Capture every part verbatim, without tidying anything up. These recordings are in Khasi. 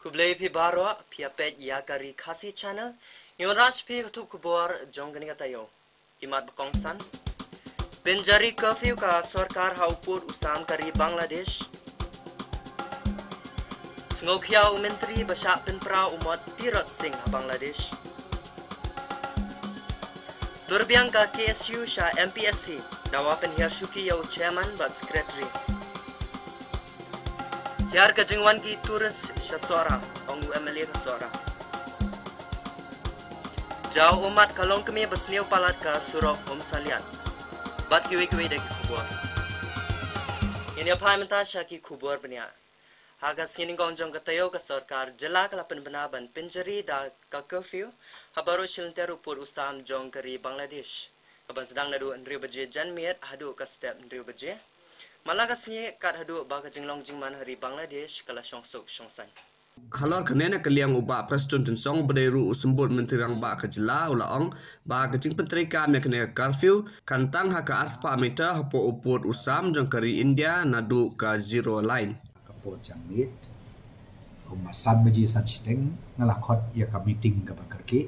Khublei phi baroh, phi ïa peit ïa ka Ri Khasi Channel. Ngi wanrah sha phi ka thup khubor jong kane ka taïew. Ki mat ba kongsan. Pynjari curfew ka sorkar ha u pud u sam ka ri Bangladesh. Sngewkhia u Myntri ba shah pynpra u mot Tirot Sing ha Bangladesh. Dur biang ka K S U sha M P S C, dawa pynhiar shuki ïa u chairman bad secretary. Hiar ka jingwan ki tourist sha Sohra, ong u M L A ka Sohra. Jaw ummat ka longkmie ba sniew palat ka surok Umsaliat. Bad kiwei kiwei de ki khubor. Ngin ïa phai mynta sha ki khubor bniah. Ha ka sngi nyngkong jong ka taïew ka sorkar jylla ka la pynbna ban pynjari da ka curfew ha baroh shilynter u pud u sam jong ka ri Bangladesh. Ka ban sdang naduh hynriew baje janmiet haduh ka step hynriew baje man la ka sngi, kat haduh ba ka jinglong jingman ha ri Bangladesh ka la shongsuk shongsaiñ. Halor kane na ka liang u Bah Prestone Tynsong uba dei ruh u Symbud Myntri Rangbah ka jylla u la ong ba ka jingpyntreikam ïa kane ka curfew kan tang ha ka arspah meter hapoh u pud u sam jong ka ri India naduh ka zero line. Ka por janmiet, kumba san baje san shiteng, nga la khot ïa ka meeting kaba kyrkieh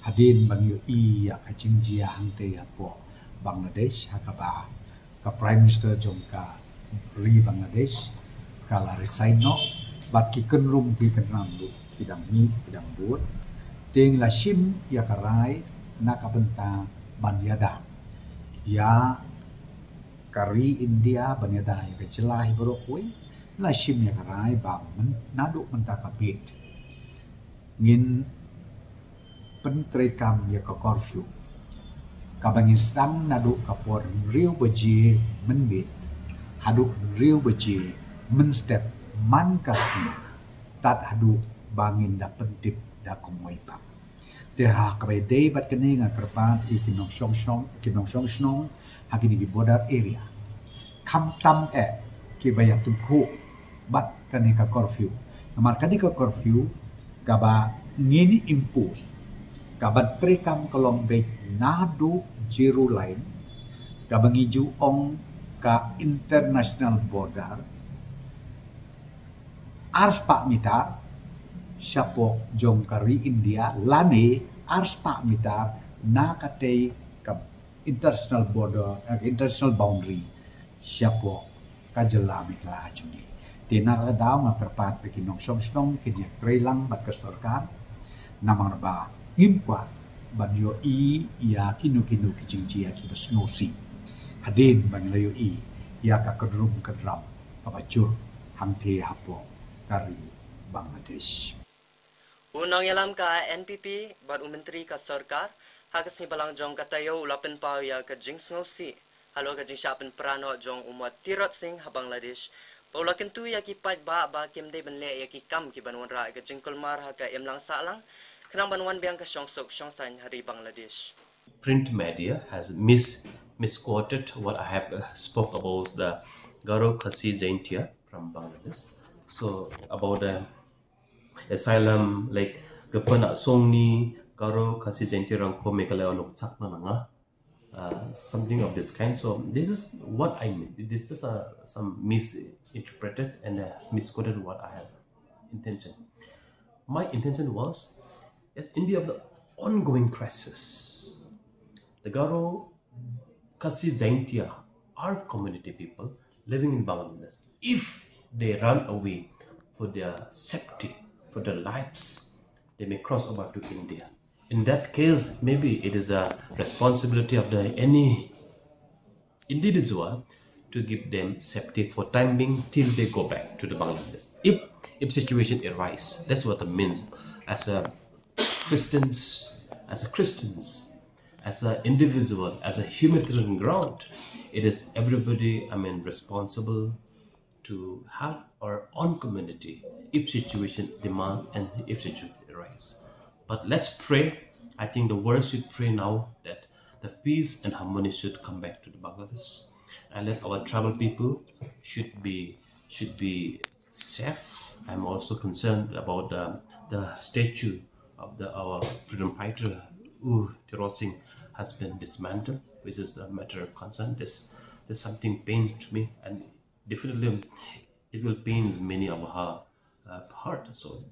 hadien ba ngi ïohi ïa ka jingjia hangtei hapoh Bangladesh, ha kaba ka Prime Minister jong ka ri Bangladesh ka la resign noh, bad ki kynrum ki kynram ruh ki dang mih ki dang bud. Te ngi la shim ïa ka rai na ka bynta ban ïada ïa ka ri India, ban ïada ïa ka jylla hi baroh kawei. La shim ïa ka rai ba myn-, naduh mynta ka miet ngin pyntreikam ïa ka curfew kaba ngin sdang naduh ka por hynriew baje mynmiet haduh hynriew baje mynstep man ka sngi, tad haduh ba ngin da pyntip da kumwei pat. Te ha kaba ïadei bad kane nga kyrpad ïa ki nongshong shnong, ki nongshong shnong ha kine ki border area, khamtam eh kiba ïatyngkhuh bad kane ka curfew. Namar kane ka curfew kaba ngin impose, kaba treikam ka long beit naduh zero line, kaba ngi ju ong ka international border, arspah meter shapoh jong ka ri India lane arspah meter na katei ka international border, eh, international boundary shapoh ka jylla Meghalaya jong ngi. Te na kata ka daw nga kyrpad ba ki nongshong shnong kin ïa trei lang bad ka sorkar, namar ba ngim kwah ban ïohi ïa kino kino ki jingjia kiba sngewsih hadien ba ngi la ïohi ïa ka kynrum kynram kaba jur hangtei hapoh ka ri Bangladesh. U nongïalam ka N P P bad u Myntri ka sorkar ha ka sngi Balang jong ka taïew u la pynpaw ïa ka jingsngewsih halor ka jingshah pynpra noh jong u mot Tirot Sing ha Bangladesh, bad u la kyntu ïa ki paidbah ba kim dei ban leh ïa ki kam kiban wanrah ïa ka jingkulmar ha ka imlang sahlang, khnang ban wan biang ka shongsuk shongsaiñ ha ri Bangladesh. Print media has mis-, misquoted what I have, uh, spoke about the Garo Khasi Jaintia from Bangladesh. So about the asylum, like, ka pynah song ni Garo Khasi Jaintia rangko Meghalaya, onok chak na nga, uh, something of this kind. So this is what I mean. This is, uh, some misinterpreted and, uh, misquoted what I have intention. My intention was, yes, in view of the ongoing crisis, the Garo Khasi Jaintia are community people living in Bangladesh. If they run away for their safety, for their lives, they may cross over to India. In that case, maybe it is a responsibility of the any individual to give them safety for time being till they go back to the Bangladesh. If, if situation arise, that's what it means. As a Christians, as a Christians, as an individual, as a humanitarian ground, it is everybody, I mean, responsible to help our own community if situation demand and if situation arise. But let's pray. I think the world should pray now that the peace and harmony should come back to the Bangladesh, and let our tribal people should be, should be safe. I'm also concerned about the, the statue of the, our freedom fighter, U Tirot Sing, has been dismantled, which is a matter of concern. This, this something pains to me, and definitely it will pains many of her, uh, heart. So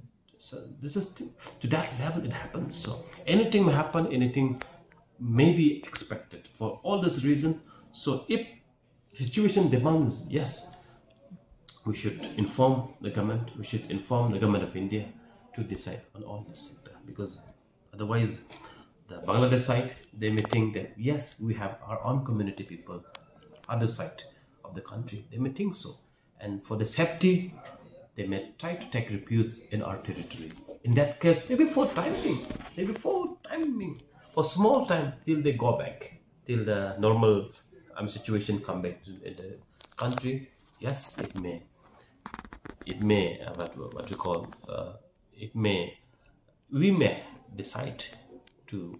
So this is to, to that level it happens. So anything may happen, anything may be expected for all this reason. So if situation demands, yes, we should inform the government, we should inform the government of India to decide on all this sector, because otherwise the Bangladesh side, they may think that yes, we have our own community people, other side of the country, they may think so. And for the safety, they may try to take refuge in our territory. In that case, maybe for time being, maybe for time being, for small time till they go back, till the normal um, situation come back to in the country. Yes, it may, it may uh, what what we call uh, it may, we may decide to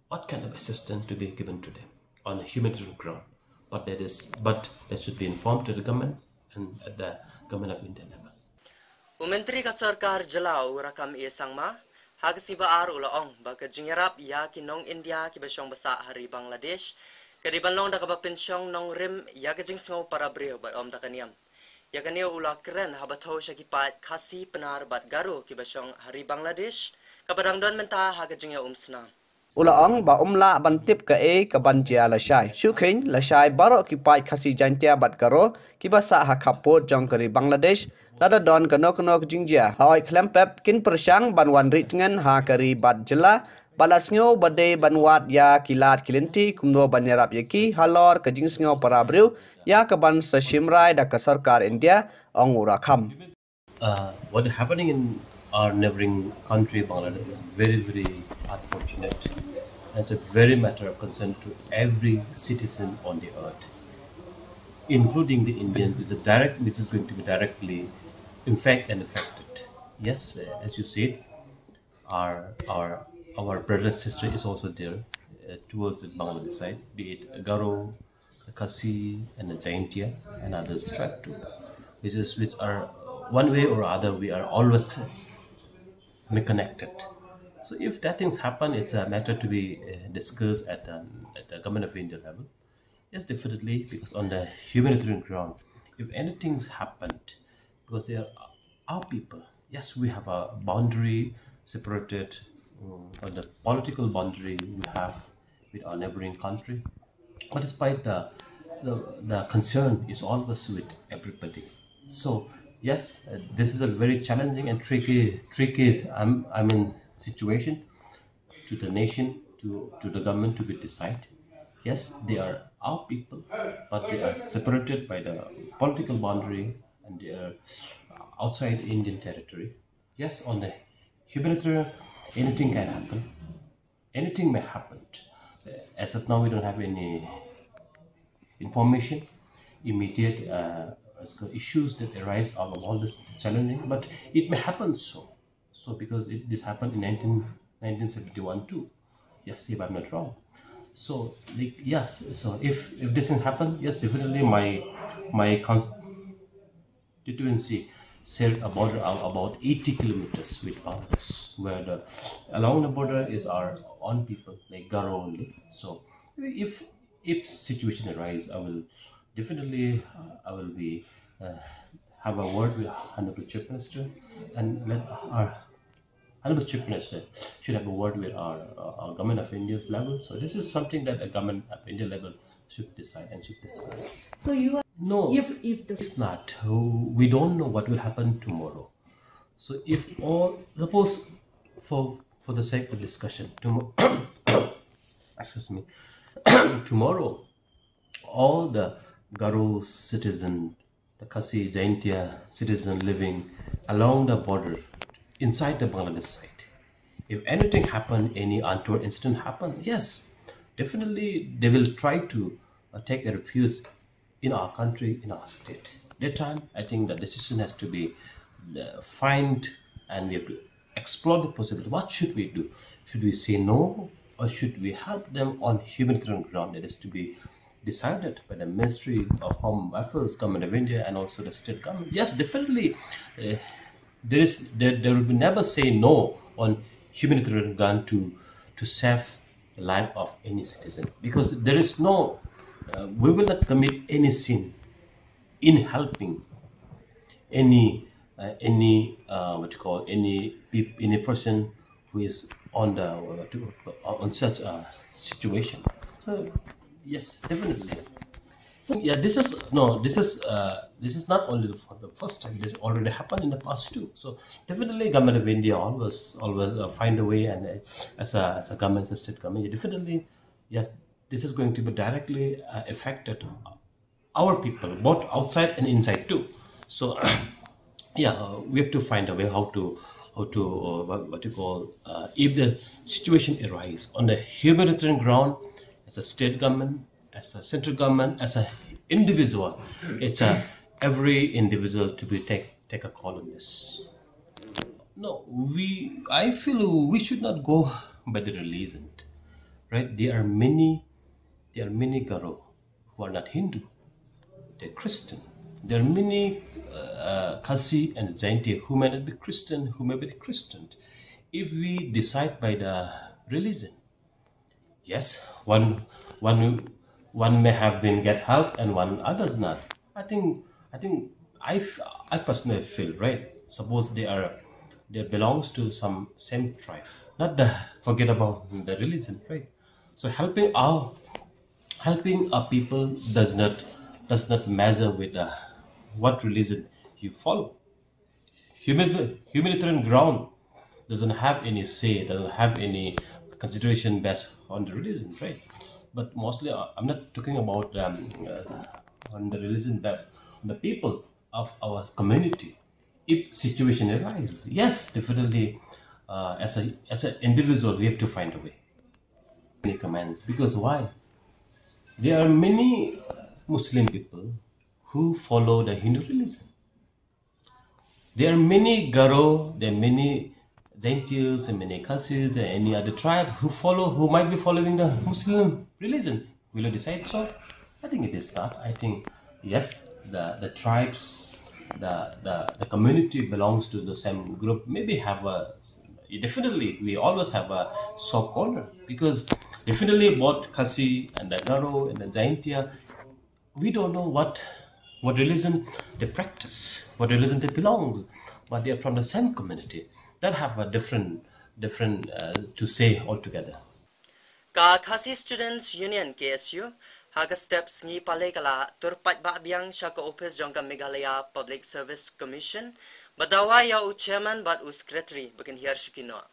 what kind of assistance to be given to them on a humanitarian ground. But that is, but that should be informed to the government and at the government of India level. U Myntri ka Sorkar Jylla u Rakkam A Sangma ha ka sngi ba ar u la ong ba ka jingïarap ïa ki nong India kiba shong basah ha ri Bangladesh ka dei ban long da kaba pynshong nongrim ïa ka jingsngew para briew bad ym da ka niam. Ïa kane u la kren haba thew sha ki paid Khasi, Pnar bad Garo kiba shong ha ri Bangladesh kaba dang don mynta ha ka jingïaumsnam. U la ong ba um lah ban tip kaei kaban jia lashai. Shu kheiñ lashai baroh ki paid Khasi, Jaintia bad Garo kiba sah ha khappud jong ka ri Bangladesh, lada don kano kano ka jingjia ha oi khlem pep, kin pyrshang ban wan rieh tngen ha ka ri bad jylla, bad la sngew ba dei ban wad ïa ki lad ki lynti kumno ban ïarap ïa ki halor ka jingsngew para briew ïa kaban sa shim rai da ka Sorkar India, ong u Rakkam. Uh, what is happening in our neighboring country, Bangladesh, is very, very unfortunate. And it's a very matter of concern to every citizen on the earth, including the Indian. Is a direct. This is going to be directly, in fact, and affected. Yes, uh, as you said, our our our brother and sister is also there uh, towards the Bangladesh side, be it Garo, the Khasi, and the Jaintia, and others tribe too, which is which are one way or other we are always connected. So if that things happen, it's a matter to be uh, discussed at, um, at the government of India level. Yes, definitely, because on the humanitarian ground, if anything's happened, because they are our people. Yes, we have a boundary separated, um, on the political boundary we have with our neighboring country. But despite the, the, the concern is always with everybody. So yes, uh, this is a very challenging and tricky, tricky, um, I mean, situation to the nation, to, to the government to be decided. Yes, they are our people, but they are separated by the political boundary and they are outside Indian territory. Yes, on the humanitarian, anything can happen. Anything may happen. As of now, we don't have any information, immediate uh, issues that arise out of all this challenging, but it may happen so. So because it, this happened in nineteen, nineteen seventy-one too. Yes, if I'm not wrong. So like, yes, so if if this thing happened, yes, definitely my my constituency shared a border of about eighty kilometers with Bangladesh, where the along the border is our own people, like Garo only. So if if situation arise, I will definitely uh, I will be uh, have a word with Honorable Chief Minister and let our Honorable Chief Minister should have a word with our, uh, our government of India's level. So this is something that a government of India level should decide and should discuss. So you are No, if if the it's not. We don't know what will happen tomorrow. So if all, suppose for for the sake of discussion, tomorrow, excuse me, tomorrow, all the Garo citizen, the Khasi Jaintia citizen living along the border inside the Bangladesh side, if anything happened, any untoward incident happened, yes, definitely they will try to uh, take a refuge in our country, in our state. That time, I think the decision has to be uh, find, and we have to explore the possibility. What should we do? Should we say no, or should we help them on humanitarian ground? That is to be decided by the Ministry of Home Affairs, Government of India, and also the state government. Yes, definitely, uh, there is there, there will be never say no on humanitarian ground to to save the life of any citizen, because there is no, uh, we will not commit any sin in helping any uh, any, uh, what you call, any peop- any person who is on the, uh, to- on such a situation. So yes, definitely. So yeah, this is no, this is uh, this is not only the, for the first time. This already happened in the past too. So definitely, Government of India always always uh, find a way and uh, as a as a government, as a state government, yeah, definitely yes, this is going to be directly uh, affected our people, both outside and inside too. So yeah, uh, we have to find a way how to how to uh, what, what you call uh, if the situation arise on the humanitarian ground, as a state government, as a central government, as an individual, it's a every individual to be take take a call on this. No, we I feel we should not go by the religion, right? There are many, there are many Garo who are not Hindu. They're Christian. There are many uh, Khasi and Jaintia who may not be Christian, who may be Christian. If we decide by the religion, yes, one one one may have been get help and one others not. I think I think I f- I personally feel, right. Suppose they are they belongs to some same tribe. Not the forget about the religion, right? So helping our helping a people does not does not measure with uh, what religion you follow. Human, humanitarian ground doesn't have any say, doesn't have any consideration based on the religion, right? But mostly, uh, I'm not talking about um, uh, on the religion based, on the people of our community. If situation arise, yes, definitely, uh, as a as an individual, we have to find a way. Any comments? Because why? There are many Muslim people who follow the Hindu religion. There are many Garo, there are many Jaintias, and many Khasis, and any other tribe who follow, who might be following the Muslim religion. Will you decide so? I think it is not. I think yes, the the tribes, the the, the community belongs to the same group. Maybe have a definitely we always have a soft corner because definitely both Khasi and the Garo and the Jaintia, we don't know what what religion they practice, what religion they belongs, but they are from the same community that have a different different uh, to say altogether. Ka Khasi Students Union K S U ha ka step sngi Palei ka la tur paidbah biang sha ka ophis jong ka Meghalaya Public Service Commission, ba dawa ïa u chairman bad u secretary ba kin hiar shuki noh.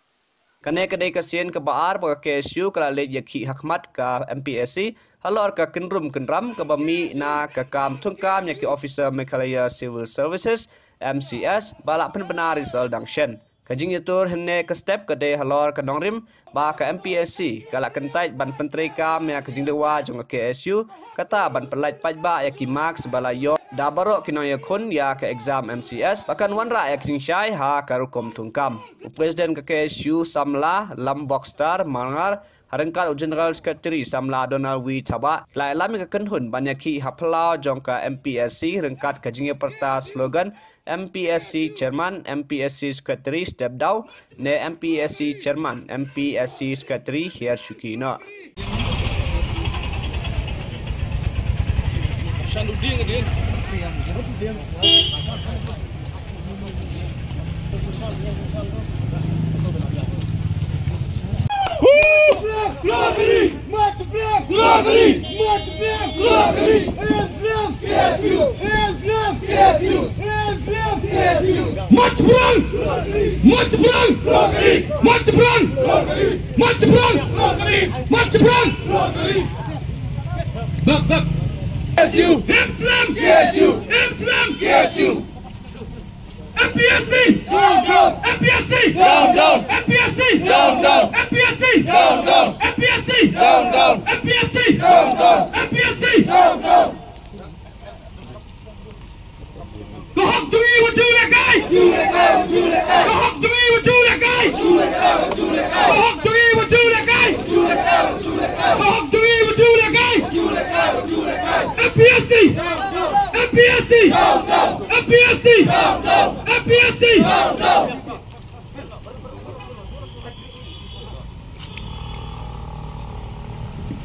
Kane ka dei ka sien kaba ar ba ka K S U ka la leit ïakhih ha khmat ka M P S C halor ka kynrum kynram kaba mih na ka kam thungkam ïa ki officer Meghalaya Civil Services, M C S, ba la pynbna result dang shen. Ka jingïatur hynne ka step ka dei halor ka nongrim ba ka M P S C ka la kyntait ban pyntreikam ïa ka jingdawa jong ka K S U, kata ban pyllait paidbah ïa ki marks ba la ïoh da baroh ki nongïakhun ïa ka exam M C S, ba kan wanrah ïa ka jingshai ha ka rukom thungkam. U President ka K S U Samla, Lambokstar Marngar, ha ryngkat u General Secretary Samla Donald W Thabah, la ïalam ïa ka kynhun ban ïakhih ha phyllaw jong ka M P S C ryngkat ka jingïapyrta slogan M P S C Chairman, M P S C Secretary step down, ne M P S C Chairman, M P S C Secretary hiar shuki noh. March brang! March brang! March brang! March brang! March brang! Bak, bak! K S U! Islam! K S U! Islam! K S U! M P S C! Down, down! M P S C! Down, down! M P S C! Down, down! M P S C! Down, down! M P S C! Down, down! M P S C! Down, down! M P S C! Down, down! Ka hok jong ngi wat ju leh kai! Ka hok jong ngi wat ju leh kai! Ka hok jong ngi wat ju leh kai! Ka hok jong ngi wat ju leh kai! M P S C! M P S C! M P S C! M P S C!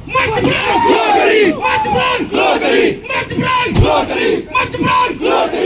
March brang! Glory! March brang! Glory! March brang! Glory! March brang! Glory!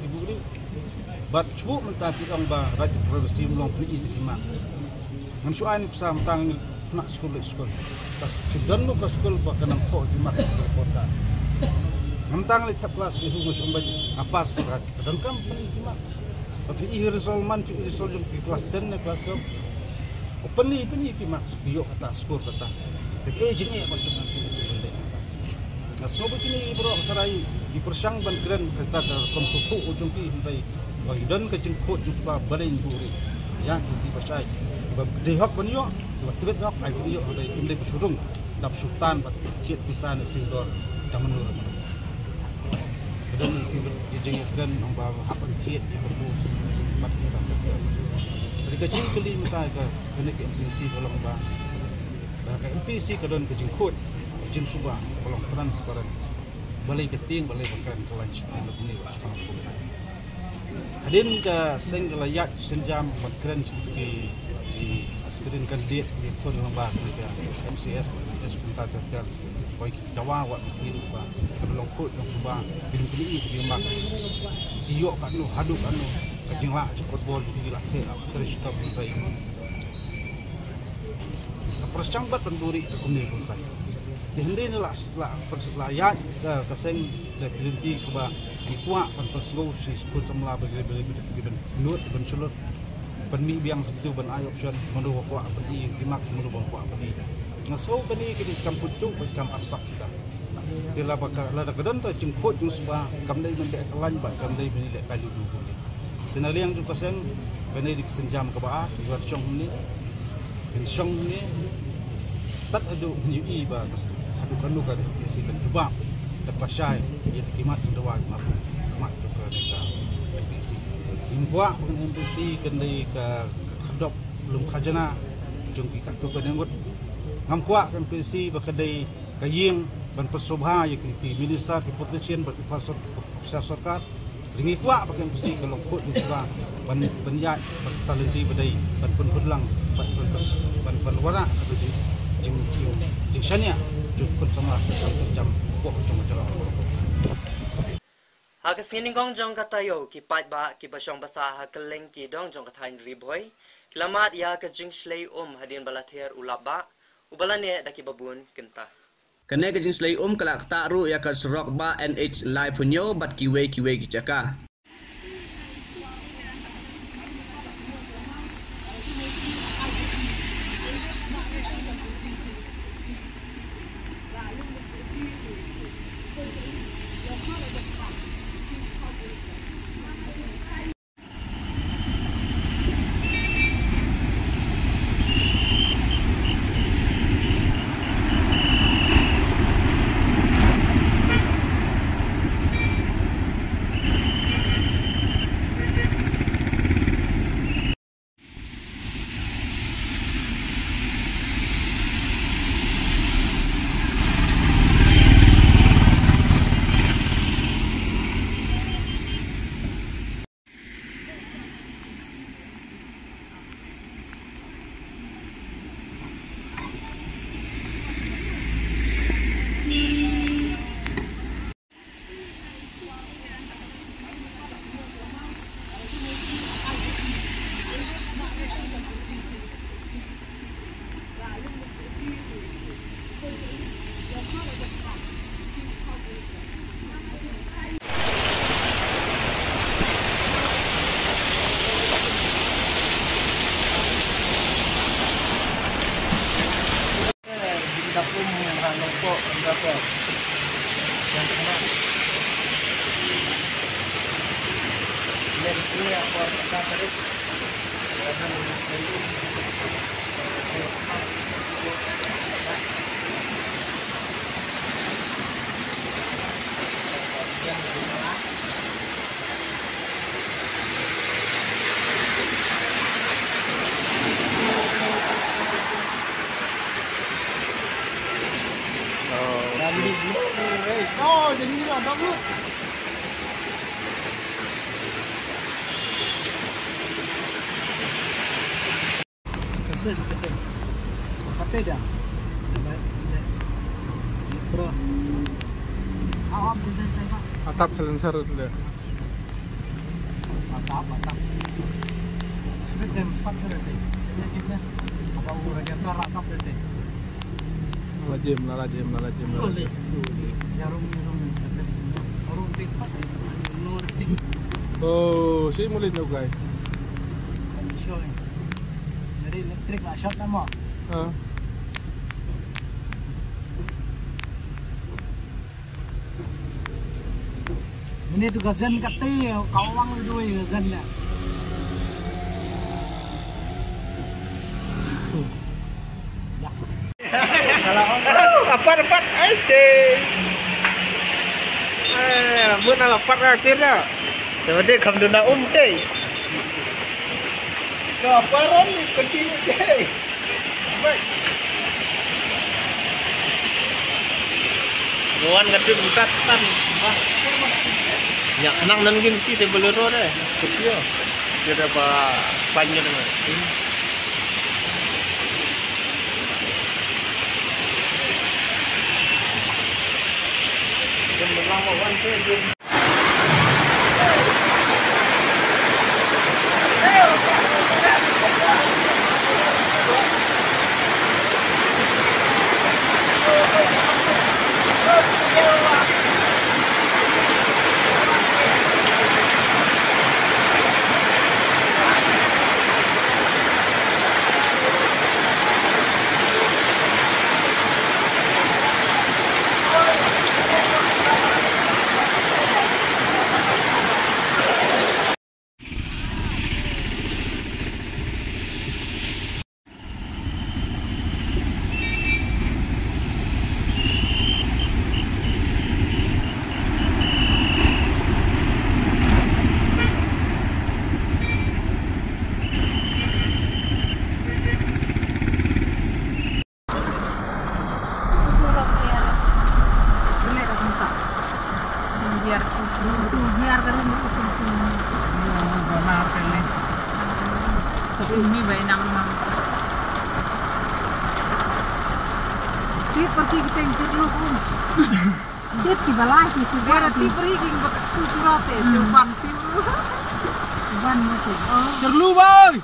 ki buhrieh. Bad shuh mynta ki ong ba Raid Progressive ym long pyni ïa ki mark. Ngam shu ai nuksa mynta ngi khynnah skul leit skul. Ka shu don noh ka skul ba kan ym thoh ki mark ka report card. Mynta ngi leit thep klas ki hu ngi shu ong ba ngi pass ka, ka donkam pyni ki mark. Ba phi i result man, phi i result jong phi klas ten ne klas twelve. Ko pyni, pyni ki mark, phi ïoh kata, score kata. Te kaei jingeh ba jong ngi, phi i result kata. Nga sngew ba kine baroh tharai ki pyrshang ban kren kata ka rukom sngewthuh jong ki hynrei ba ki don ka jingkhuid jong ki ba balei ngi buhrieh ïa ki, ki ba shai. Ba dei hok ban ïoh, ba tbit hok ai ban ïoh hynrei kim dei ba shu rung, dap shu tan ba thied pisa ne shu dor da mano da mano. Ka don ki, ki jingïakren ong ba hap ban thied ïa ka bor bad kita. Hynrei ka jingkylli mynta ka, kane ka M P C ka long ba, ba ka M P C ka don ka jingkhuid, ka jingsuba, ka long transparent. Balei ka tieng, balei ba kren ka lain sha phi na kumne ba sha phi na kumne. Hadien ka seng ka la ïaid synjam ban kren sha ki, ki aspirant candidate ki khun lyngba kane ka M C S, M C S kumta ter ter. Koi dawa wat ki ba ka long khuid long suba, ki long kini ki ba ki ïoh katno haduh katno ka jinglah jingkot bor ki lah te lah terus ka bukai. Ka pyrshang bad ban buhrieh ka kumne kumta. Te hynrei ne la, la, la ïaid ka, ka seng da ki lynti kiba ngi kwah ban pynsngew sha ki khun samla ba ki, ba ki, ba ki ban nud, ban shlur, ban mih biang sha kitu, ban ai option, mano ba kwah ban i, ki mark, mano ba kwah ban i. Nga sngew kane, kane kam pyntuh, kam arsap shuh. Te lada ka, lada ka don ta jingkhuid jingsuba, kam dei ban leh ka lain bad kam dei ban leh ka ludu kumne. Te na liang jong ka seng, kane dei ka synjam kaba ar, ngi wan shong hangne. Kin shong hangne. Tad haduh ngi ïohi ba haduh kano ka dei ka seng kan jubab. Tad ba shai, ïa ki mat jong dawa ki mapu, ki mat jong ka dei ka M P C. Ngim kwah ba ka M P C kan dei ka, ka khyrdop lum khajana jong ki katto katne ngut. Ngam kwah ka M P C ba ka dei ka ïing ban pynsngewbha ïa ki, ki minister, ki politician bad ki officer, officer sorkar. Ngi kwah ba ka M P C ka long khuid jingsuba ban, ban ïaid bad ka lynti ba dei ban pynhun lang, ban, ban, ban, ban, ban wanrah ka jing, jing, jing, jingshaniah jong khun samla, jong, jong, jong, jong, jong. Ha ka sngi nyngkong jong ka taïew, ki paidbah kiba shong basa ha kylleng ki dong jong ka thaiñ Ri Bhoi ki la mad ïa ka jingshlei um hadien ba la ther u lapbah uba la neh da kiba bun kynta. Kane ka jingshlei um ka la ktah ruh ïa ka surok bah N H laiphew hynñiew bad kiwei kiwei ki jaka. Atap silencer tu dia. Atap, atap. Sudah dem start sudah deh. Ini kita apa urang kita atap deh. Lala jam, lala jam, lala jam, lala jam. Jarum, jarum, service. Jarum, tik, pak. Nur, tik. Oh, si mulit na guy. Kan show ni. Jadi elektrik lah short nama. Ha. Ini tu gazen kati, kawang tu gazen lah. Apat, apat, ai, cik. Eh, mun ala pat ka tir na. Tadi kam duna um, cik. Ka paron ni, continue, cik. Baik. Wan ka tir butas tan. Nya kenang nan gin ti te Bolero deh. Seperti ya. Dia dah ba panjang. Tip pergi ke teng tir lu pun. Tip ki balai ki sudah. Bara tip pergi ki baka tu surat eh, tu ban tip. Ban mesti. Terlu boy.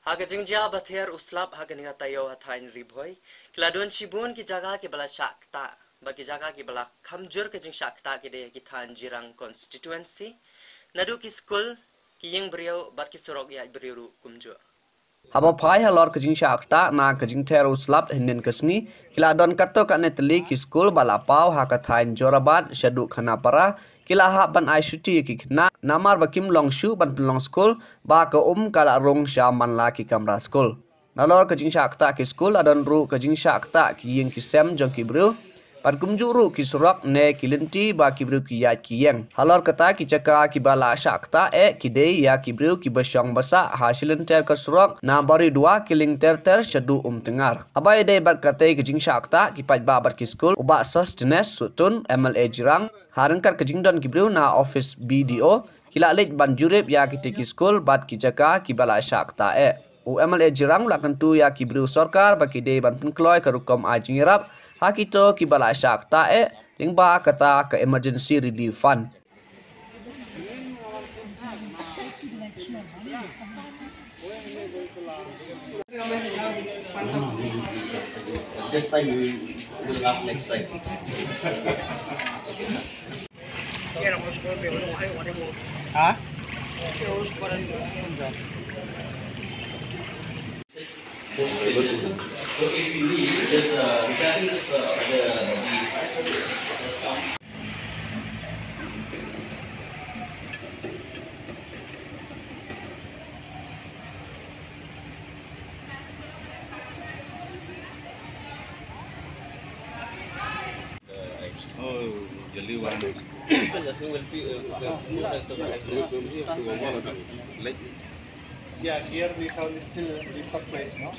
Ha ka jingjia ba ther u slap ha ka ninga taïew ha thaiñ Ri Bhoi, ki la don shibun ki jaka ki ba la shah ktah, ba ki jaka ki ba la kham jur ka jingshah ktah ki dei ha ki thaiñ Jirang constituency, naduh ki skul, ki ïing briew, bad ki surok ïaid briew ruh kumjuh. Haba phai halor ka jingshah ktah na ka jingther u slap hynnin ka sngi, ki la don katto katne tylli ki skul ba la paw ha ka thaiñ Jorabat, shaduh Khanapara, ki la hap ban ai shuti ïa ki khynnah, namar ba kim long shuh ban pynlong skul, ba ka um ka la rung sha man la ki kamra skul. Nalor ka jingshah ktah ki skul, la don ruh ka jingshah ktah ki ïing ki sem jong ki briew, bad kumjuh ruh ki surok ne ki lynti ba ki briew ki ïaid ki ïeng. Halor kata ki jaka ki ba la shah ktah eh ki dei ïa ki briew ki ba shong ba sah ha shilynter ka surok na Baridua Kylleng Terter shaduh Umtyngar. Haba ïadei bad katei ka jingshah ktah ki paidbah bad ki skul, u Bah Sosthenes Sohtun, M L A Jirang, ha ryngkat ka jingdon ki briew na office B D O, ki la leit ban jurip ïa kitei ki skul bad ki jaka ki ba la shah ktah eh. U M L A Jirang u la kyntu ïa ki briew sorkar ba ki dei ban pynkloi ka rukom ai jingïarap ha kito kiba la shah ktah eh lyngba kata ka Emergency Relief Fund. This time we will have next time. Huh? So if you need, just, uh, regarding this, uh, the, the Oh, jali wan. Yeah, here we have little deeper place, no?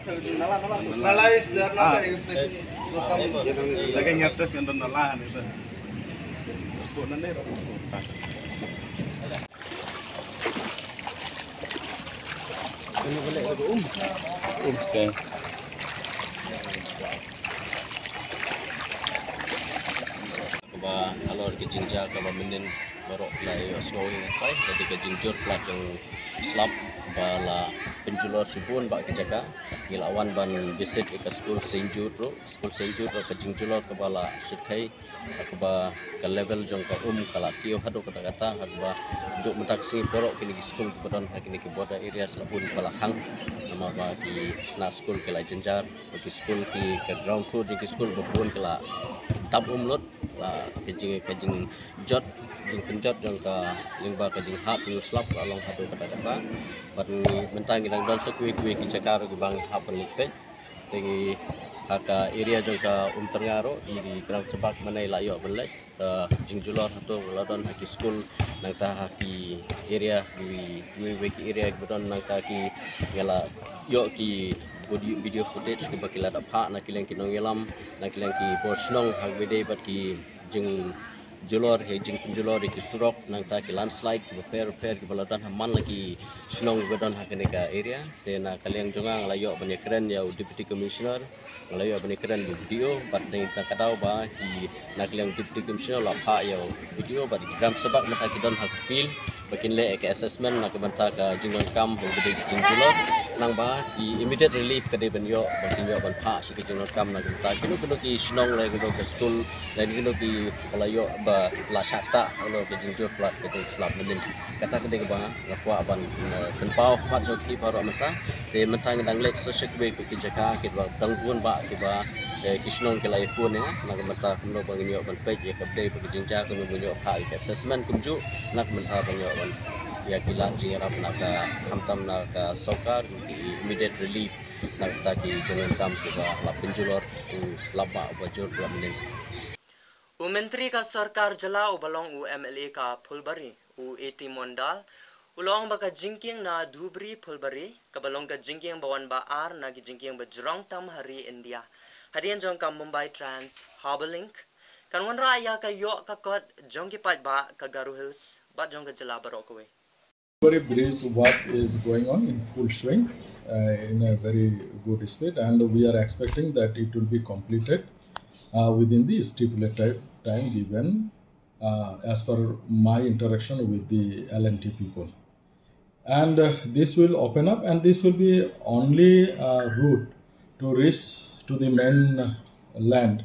Nala, nala. Nala is there, not a place. Lagi nyatas ngan nala ni tu. Ko nane ro. Kaba halor ka jingjia kaba mynnin baroh la ïohsngew ïa nga, ka dei ka jingjur palat jong slap ba la pynjulor shibun bah ki jaka. Ngi la wan ban visit ïa ka skul Saint Jude ruh, skul Saint Jude ruh ka jingjulor kaba la shyrkhei, ha kaba ka level jong ka um ka la kiew haduh katta katta, ha kaba haduh mynta ka sngi baroh kine ki skul kiba don ha kine ki border areas la bun ba la hang, namar ba ki khynnah skul ki la jynjar, ba ki skul ki, ka ground floor jong ki skul ba bun ki la dap um lut, la ka jing, ka jingjot, jingpynjot jong ka lyngba ka jinghap jong u slap la long haduh katta katta. Bad ngi mynta ngi dang don sa kiwei kiwei ki jaka ruh kiba ngi hap ban leit peit. Te ngi ha ka area jong ka Umtyrnga ruh, ngi dang shu bak mynne la ïoh ban leit. Ka jingjulor hato la don ha ki skul, nangta ha ki area, kiwei kiwei ki area kiba don, nangta ki, nga la ïoh ki video, video footage kiba ki la dap phah na ki liang ki nongïalam, na ki liang ki bor shnong ha kaba ïadei bad ki jingjulor, ha jingpynjulor ïa ki surok, nangta ki landslide kiba pher pher kiba la don ha man la ki shnong kiba don ha kane ka area. Te na ka liang jong nga, nga la ïoh ban ïakren ïa u Deputy Commissioner, nga la ïoh ban ïakren ïa u B D O, bad na kata ka daw ba ki, na ka liang Deputy Commissioner la phah ïa u B D O, bad ki kren sa bad mynta ki don ha ka field ba kin leh ïa ka assessment na ka bynta ka jingdonkam ha kaba ïadei ka jingjulor, nang ba ki immediate relief ka dei ban ïoh, ba kin ïoh ban phah sha ka jingdonkam na ka bynta kino kino ki shnong, lane kino ki skul, lane kino kiba la ïoh ba la shah ktah halor ka jingjur palat ka jong u slap mynnin. Kata ka dei kaba nga kwah ban, eh, pynpaw khmat jong phi baroh mynta. Te mynta ngi dang leit sa sha kiwei kiwei ki jaka kiba dang bun bah kiba, eh, ki shnong ki la ïakhun ïa nga, na ka bynta kumno ba ngin ïoh ban peit ïa kaba dei ba ka jingjia, kumno ba ngin ïoh phah ïa ka assessment kumjuh, na ka bynta ba ngin ïoh ban ïa ki lad jingïarap na ka, khamtam na ka sorkar, ki immediate relief na kata ki jingdonkam kiba la pynjulor u slap bah uba jur palat mynnin. U Myntri ka Sorkar Jylla uba long u M L A ka Phulbari, u A T Mondal, u la ong ba ka jingkieng na Dhubri Phulbari, kaba long ka jingkieng ba wan ba ar na ki jingkieng ba jrong tam ha ri India, hadien jong ka Mumbai Trans Harbour Link, kan wanrah ïa ka ïoh ka kot jong ki paidbah ka Garo Hills bad jong ka jylla baroh kawei. Bridge work is going on in full swing, uh, in a very good state, and we are expecting that it will be completed, uh, within the stipulated time given, uh, as per my interaction with the L and T people. And, uh, this will open up, and this will be only, uh, route to reach to the mainland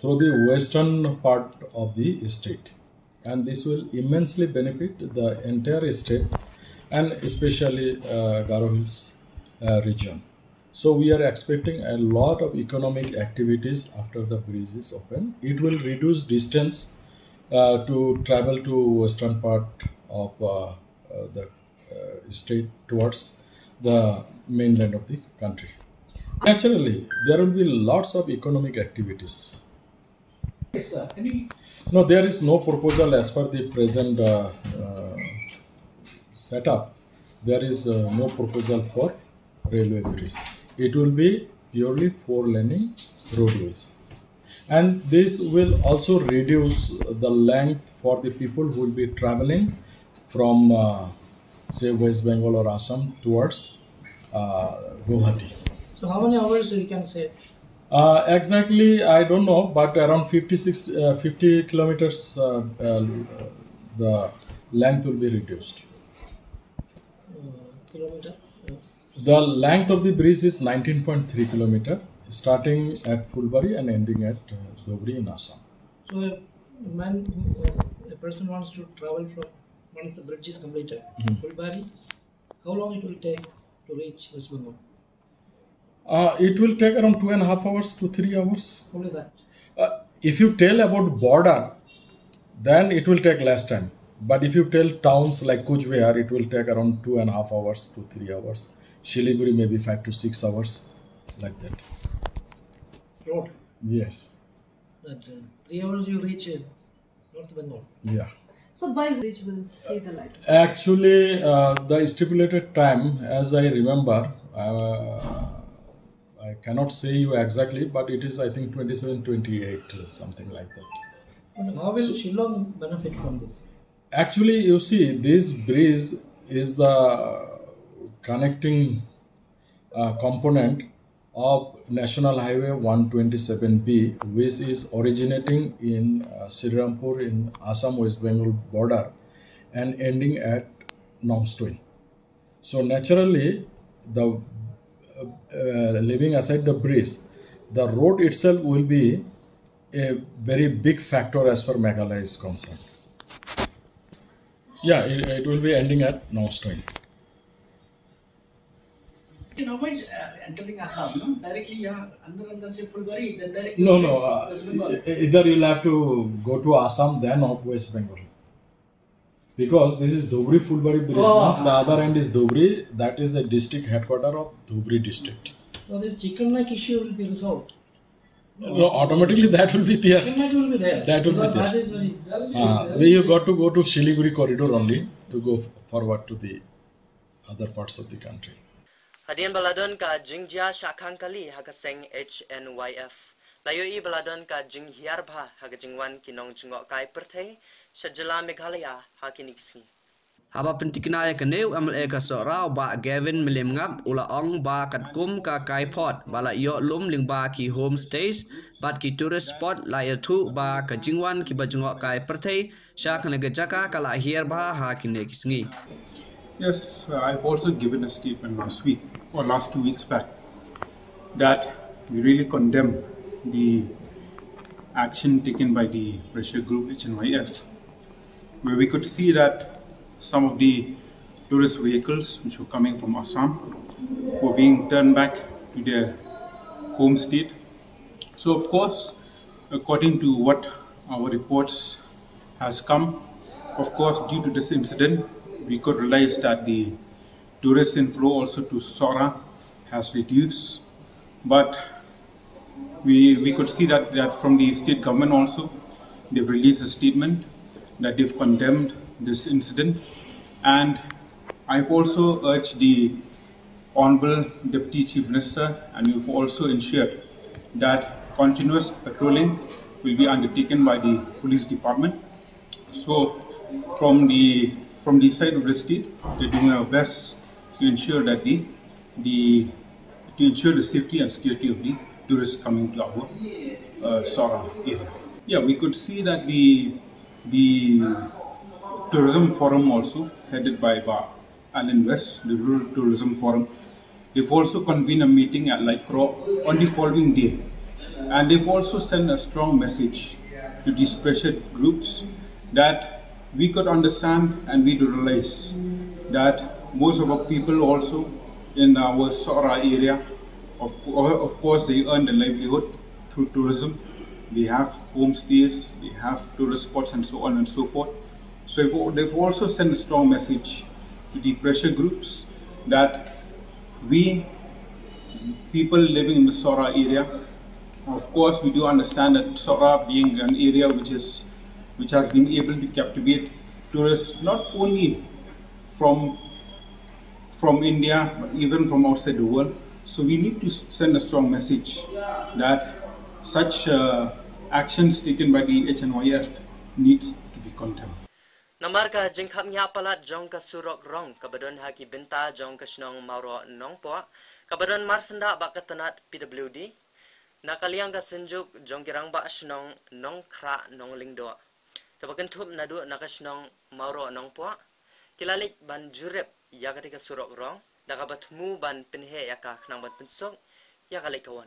through the western part of the state. And this will immensely benefit the entire state and especially, uh, Garo Hills, uh, region. So we are expecting a lot of economic activities after the bridge is open. It will reduce distance, uh, to travel to western part of, uh, uh, the, uh, state towards the mainland of the country. Naturally, there will be lots of economic activities. Yes, sir. Any... No, there is no proposal as per the present, uh, uh, setup. There is, uh, no proposal for railway bridge. It will be purely four laning roadways. And this will also reduce the length for the people who will be traveling from, uh, say, West Bengal or Assam towards, uh, Guwahati. So how many hours we can say? Uh, exactly, I don't know, but around fifty-six, uh, fifty kilometers, uh, uh, the length will be reduced. Uh, kilometer. Uh, The length of the bridge is nineteen point three kilometer, starting at Phulbari and ending at uh, Dhubri in Assam. So a man, uh, a person wants to travel from, once the bridge is completed, Mhm. Phulbari, how long it will take to reach West Bengal? Uh, it will take around two and a half hours to three hours. Only that. Uh, if you tell about border, then it will take less time. But if you tell towns like Cooch Behar, it will take around two and a half hours to three hours. Siliguri maybe five to six hours, like that. Road. Yes. That uh, three hours you reach uh, North Bengal. Yeah. So by which will see the light? Actually, uh, the stipulated time, as I remember, uh, I cannot say you exactly, but it is, I think, twenty-seven, twenty-eight, something like that. But how will Shillong benefit from this? Actually, you see, this bridge is the connecting uh, component of National Highway one twenty-seven B, which is originating in uh, Srirampur in Assam West Bengal border and ending at Nongstoin. So naturally, the uh, uh, leaving aside the bridge, the road itself will be a very big factor as far Meghalaya is concerned. Yeah, it, it will be ending at Nongstoin. You can avoid uh, entering Assam, no? Directly, yeah, under under se Phulbari, then directly. No, no. Uh, either you'll have to go to Assam then or West Bengal. Because this is Dhubri Phulbari bridge. Oh. Once the other end is Dhubri, that is a district headquarter of Dhubri district. So this chicken neck issue will be resolved. No, automatically that will be there. Chicken neck will be there. That will be Because there. That is very. Uh, where you got to go to Siliguri corridor only to go forward to the other parts of the country. Hadien ba la don ka jingjia shah khang kali ha ka seng H N Y F, la ïohi ba la don ka jinghiar bha ha ka jingwan ki nongjngohkai pyrthei sha jylla Meghalaya ha kine ki sngi. Haba pyntikna ïa kane, u M L A ka Sohra u Bah Gavin Mylliemngap u la ong ba katkum ka kaiphod ba la ïoh lum lyngba ki homestays bad ki tourist spot, la ïathuh ba ka jingwan kiba jngohkai pyrthei sha kane ka jaka ka la hiar bha ha kine ki sngi. Yes, uh, I've also given a statement last week or last two weeks back that we really condemn the action taken by the pressure group H N Y F, where we could see that some of the tourist vehicles which were coming from Assam were being turned back to their home state. So, of course, according to what our reports has come, of course, due to this incident, we could realize that the tourist inflow also to Sohra has reduced. But we, we could see that, that from the state government also, they've released a statement that they've condemned this incident. And I've also urged the Honorable Deputy Chief Minister, and we've also ensured that continuous patrolling will be undertaken by the police department. So, from the from the side of the state, they're doing our best to ensure that the the to ensure the safety and security of the tourists coming to our uh, Sohra area. Yeah, we could see that the the tourism forum also headed by Bah Alan West, the Rural Tourism Forum, they've also convened a meeting at Laikro on the following day. And they've also sent a strong message to these pressured groups that we could understand and we do realize that most of our people also in our Sohra area, of, of course, they earn their livelihood through tourism. They have homestays, they have tourist spots, and so on and so forth. So they've also sent a strong message to the pressure groups that we, people living in the Sohra area, of course, we do understand that Sohra being an area which is which has been able to captivate tourists not only from from India, but even from outside the world. So we need to send a strong message that such uh, actions taken by the H N Y F needs to be condemned. Namar ka jingkhapngiah palat jong ka surok rong kaba don ha ki bynta jong ka shnong Mawroh Nongpoh, kaba don marsyndah bad ka tnat P W D, Na ka liang ka Synjuk jong ki Rangbah Shnong Nongkhrah Nonglyngdoh, kaba kynthup naduh na ka shnong Mawroh Nongpoh, ki la leit ban jurip ïa katei ka surok rong da kaba thmu ban pynheh ïa ka khnang ban pynsuk ïa ka leit ka wan.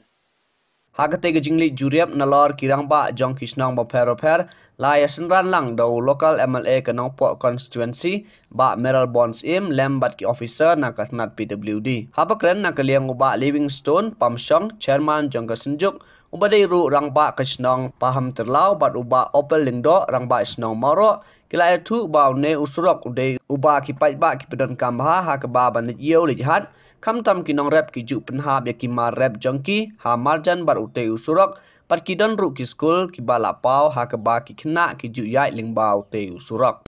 Ha katei ka jingleit jurip nalor ki rangbah jong ki shnong bapher bapher, la ïa synran lang da u local M L A ka Nongpoh constituency, Bah Mayral Born Syiem, lem bad ki officer na ka tnat P W D. Haba kren na ka liang u Bah Livingstone Pamshong, chairman jong ka Synjuk, uba dei ruh rangbah ka shnong Pahamtyrlaw bad u Bah Opel Lyngdoh, rangbah shnong Mawroh, ki la ïathuh ba une u surok u dei uba ki paidbah ki pyndonkam bha ha kaba ban leit ïew leit hat, khamtam ki nongrep ki ju pynhap ïa ki mar rep jong ki ha marjan bad utei u surok, bad ki don ruh ki skul kiba la paw ha kaba ki khynnah ki ju ïaid lyngba utei u surok.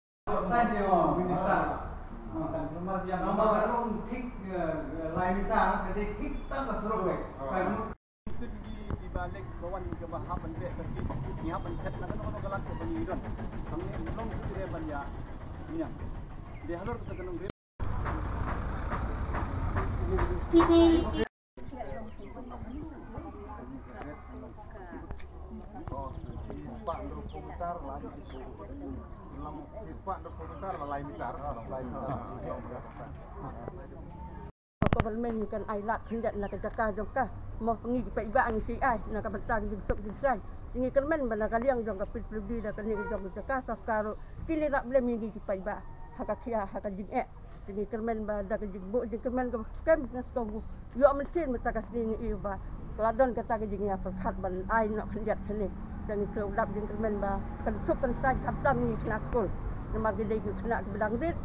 Ka government ngi kan ai lad khyndiat na ka jaka jong ka. Mo, ngi ki paidbah ngi shu ai na ka bynta ka jingsuk jingsaiñ. Ngi kyrmen ba na ka liang jong ka P W D da kane ka jong ka jaka sorkar ruh kin ïarap lem ïa ngi ki paidbah ha ka khia ha ka jingeh. Te ngi kyrmen ba da ka jingbuh jingkyrmen kaba skhem, nga sngewbha ïoh mynsiem mynta ka sngi ngi ïoh ba ka la don kata ka jingïapyrkhat ban ai noh khyndiat shane. Te ngi sngewdap jingkyrmen ba kan suk kan saiñ khamtam ngi khynnah skul. Namar ki dei ki khynnah kiba dang rit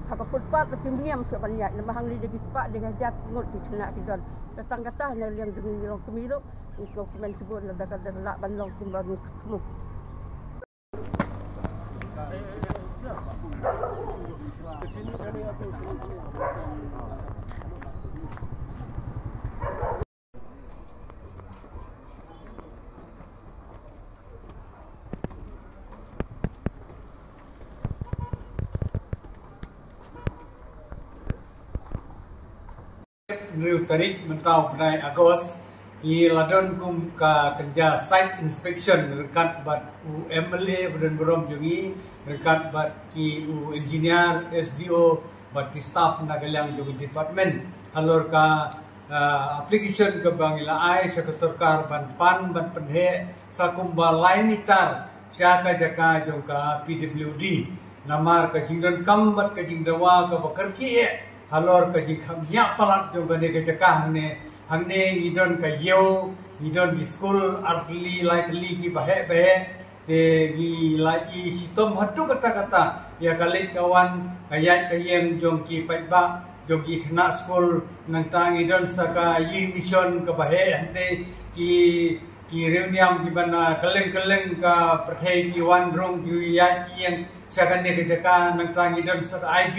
ha ka footpath, ba kim ñiam shuh ban ïaid, namar hangne dei ki spah dei hajar ngut ki khynnah ki don. Te tang kata na liang jong ngi Longkmie ruh ngi sngewkmen shibun lada ka lah ban long kumba ngi thmu. Hynriew tarik mynta u bnai August, ngi la don kum ka kynja site inspection ryngkat bad u M L A ba don burom jong ngi, ryngkat bad ki u engineer, S D O, bad ki staff na ka liang jong ka department. Halor ka, ah, application kaba ngi la ai sha ka sorkar ban pan ban pynheh sa kumba lai mitar sha ka jaka jong ka P W D. Namar ka jingdonkam bad ka jingdawa kaba kyrkieh halor ka jingkham ïa palat jong kane ka jaka hangne. Hangne ngi don ka ïew, ngi don ki skul, ar tylli lai tylli kiba heh ba heh. Te ngi la ïohi shitom haduh katta katta ïa ka leit ka wan, ka ïaid ka ïeng jong ki paidbah, jong ki khynnah skul. Nangta ngi don sa ka ïing mission kaba heh, hangtei ki, ki riewniam kiba na kylleng kylleng ka pyrthei ki wan rung ki ïaid ki ïeng sha kane ka jaka. Nangta ngi don sa ka I B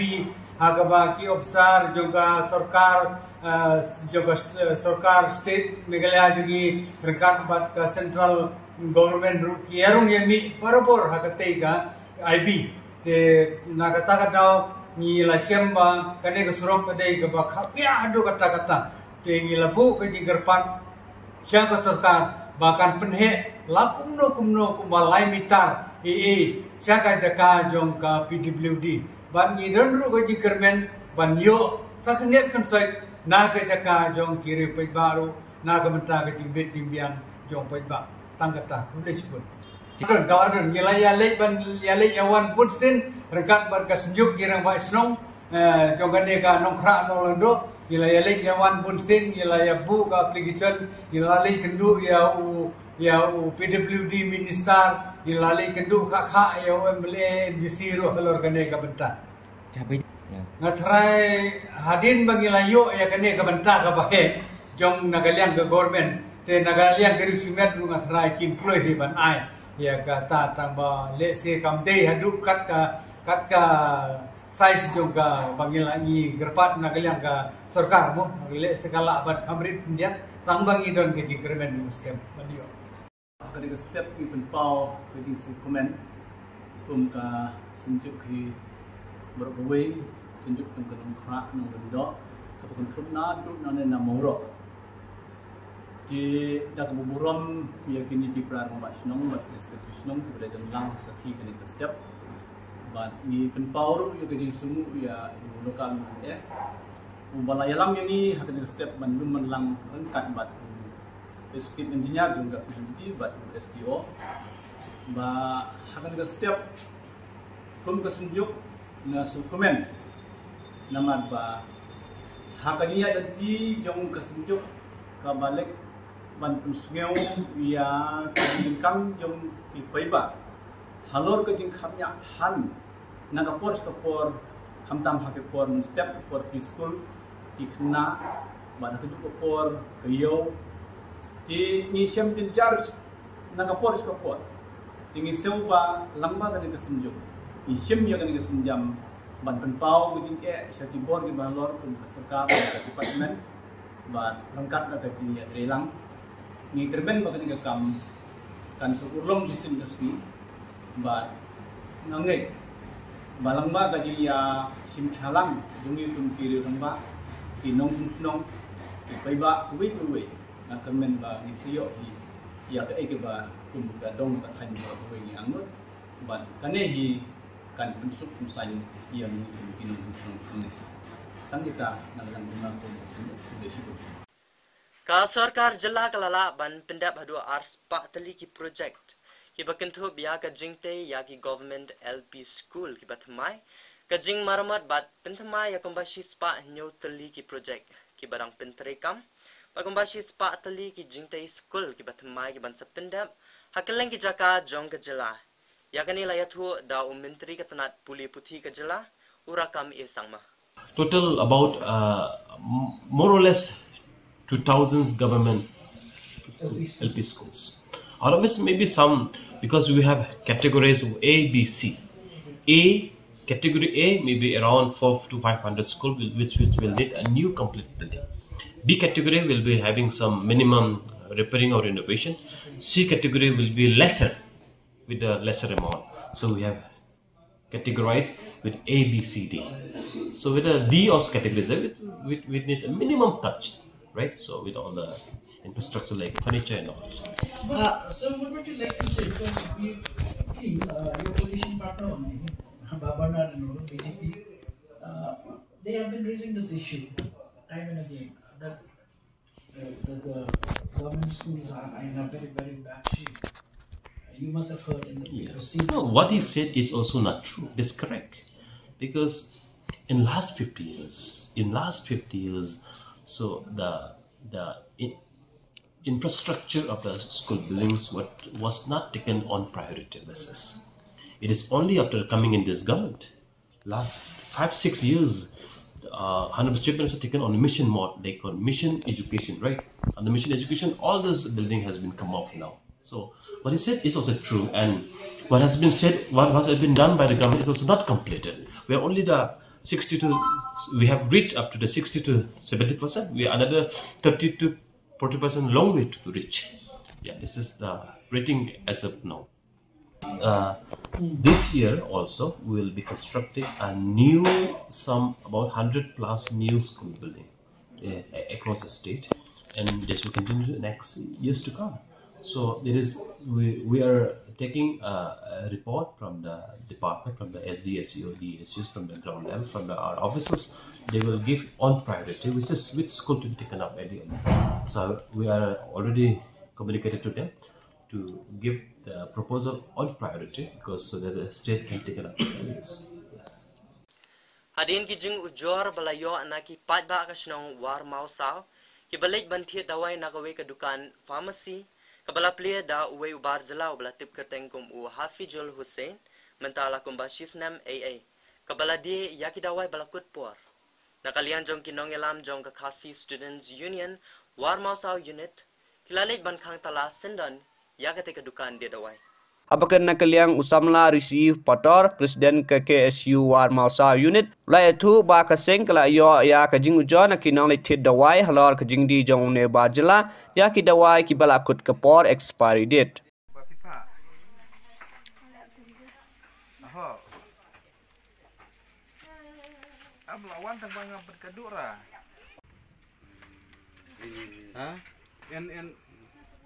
ha kaba ki ophisar jong ka sorkar, eh, jong ka s-, sorkar state Meghalaya jong ngi ryngkat bad ka central government ruh ki ïarung ïamih barabor ha katei ka I B. Te na kata ka daw ngi la shem ba kane ka surok ka dei kaba khapngiah haduh katta katta. Te ngi la buh ka jingkyrpad sha ka sorkar ba kan pynheh la kumno kumno kumba lai mitar, eh, eh, sha ka jaka jong ka P W D. Bad ngi don ruh ka jingkyrmen ban ïoh sa khyndiat khynsoit na ka jaka jong ki riew paidbah ruh na ka bynta ka jingbit jingbiang jong paidbah. Tang kata, khublei shibun. Don, ka don, ngi la ïaleit ban, ïaleit ïawan bunsien ryngkat bad ka Synjuk ki Rangbah Shnong, eh, jong kane ka Nongkhrah Nonglyngdoh. Ngi la ïaleit ïawan bunsien, ngi la ïabuh ka application, ngi la leit kynduh ïa u, ïa u P W D minister, ngi la leit kynduh khah khah ïa u M L A, M D C ruh halor kane ka bynta. Nga tharai hadien ba ngi la ïoh ïa kane ka bynta kaba heh jong na ka liang ka government, te na ka liang ka riew shimet ruh nga tharai kin kloi hi ban ai ïa kata, tang ba lehse kam dei haduh kat ka, kat ka size jong ka ba ngi la, ngi kyrpad na ka liang ka sorkar mo, lehse ka lah ban kham rit khyndiat, tang ba ngi don ka jingkyrmen, ngi skhem ban ïoh. Ha kane ka step ngi pynpaw ka jingsngewkmen kum ka Synjuk hi baroh kawei, Synjuk jong ka Nongkhrah Nonglyngdoh, kaba kynthup naduh nangne na Mawroh. Te da kaba burom ïa kine ki para rangbah shnong bad ki secretary shnong kiba la jan lang sakhi kane ka step. Bad ngi pynpaw ruh ïa ka jingsngewnguh ïa u local M L A uba la ïalam ïa ngi ha kane ka step ban lum ban lang ryngkat bad u executive engineer jong ka P W D bad u S D O. Ba ha kane ka step kum ka Synjuk nga sngewkmen namar ba ha ka jingïaid lynti jong ka Synjuk kaba leh ban pynsngew ïa ka jingdonkam jong ki paidbah halor ka jingkhapngiah than na ka por sha ka por, khamtam ha ka por mynstep, ka por ki skul ki khynnah bad ha kajuh ka por ka ïew. Te ngi shem jynjar na ka por sha ka por. Te ngi sngew ba lyngba kane ka Synjuk ngi shim ïa kane ka sienjam ban pynpaw ka jingeh sha ki bor kiba halor kum ka sorkar, ka department bad ryngkat na ka jingïatreilang. Ngi kyrmen ba kane ka kam kan sa urlong shisien ka sngi bad nga ngeit ba lyngba ka jingïashim khia lang jong ngi kum ki rangbah, ki nongshong shnong, ki paidbah kiwei kiwei, nga kyrmen ba ngin sa ïoh hi ïa kaei kaba kum ka dong ka thaiñ baroh kawei ngi angnud. Bad kane hi kan pynsuk pynsan ïa ngi kum ki nongshong shnong hangne. Tang kita na ka liang jong nga kum ka Synjuk. Khublei shibun. Ka sorkar jylla ka la lah ban pyndep haduh ar spah tylli ki project kiba kynthup ïa ka jingtei ïa ki government L P school kiba thymmai, ka jingmaramot bad pynthymmai ïa kumba shi spah hynñiew tylli ki project kiba dang pyntreikam, bad kumba shi spah tylli ki jingtei skul kiba thymmai kiban sa pyndep ha kylleng ki jaka jong ka jylla. Ïa kane la ïathuh da u Myntri ka tnat pule puthi ka jylla, u Rakkam A Sangma. Total about, uh, m-, more or less two thousand government L P schools. Out of which maybe some, because we have categories of A, B, C. A, category A, maybe around four to five hundred school, will, which, which will need a new complete building. B category will be having some minimum repairing or renovation. C category will be lesser, with a lesser amount. So we have categorized with A, B, C, D. So with a D also categorized with, with, with needs a minimum touch, right? So with all the infrastructure like furniture and all this. Uh, so what would you like to say? Because we see, uh, your coalition partner only, Baba Bernard and all, B J P, uh, they have been raising this issue time and again, that the, the, the government schools are in a very, very bad shape. You must have heard in the paper. No, what he said is also not true. That's correct. Because in last fifty years, in last fifty years, so the, the in-, infrastructure of the school buildings what was not taken on priority basis. It is only after coming in this government, last five, six years, uh, Honorable Chief Minister taken on a mission mode, they call mission education, right? On the mission education, all this building has been come off now. So what he said is also true, and what has been said, what has been done by the government is also not completed. We are only the sixty to, we have reached up to the sixty to seventy percent. We are another thirty to forty percent long way to reach. Yeah, this is the rating as of now. Uh, this year also, we will be constructing a new, some about hundred plus new school building, uh, across the state, and this will continue next years to come. So there is, we, we are taking a, a report from the department, from the S D, S E O, D S Us, from the ground level, from the, our officers. They will give on priority, which is, which school to be taken up at the earliest. So we are already communicated to them to give the proposal on priority, because so that the state can take it up. Hadien ki jingujor ba la ïoh na ki paidbah ka shnong Warmawsaw, kiba leit ban thied dawai na kawei ka dukan pharmacy kaba la plie da uwei u bar jylla uba la tip kyrteng kum u Hafizul Hussain, mynta la kumba shi snem ei ei, kaba la die ïa ki dawai ba la kut por. Na ka liang jong ki nongïalam jong ka Khasi Students Union Warmawsaw Unit, ki la leit ban khang tala syndon ïa katei ka dukan die dawai. Haba kren na ka liang u samla Rishi Pator, President ka K S U Warmawsaw Unit, u la ïathuh ba ka seng ka la ïoh ïa ka jingujor na ki nongleit thied dawai halor ka jingdie jong une u bar jylla ïa ki dawai kiba la kut ka por expiry date. Am la wan tang ba nga bad ka dura. Ha? En, en,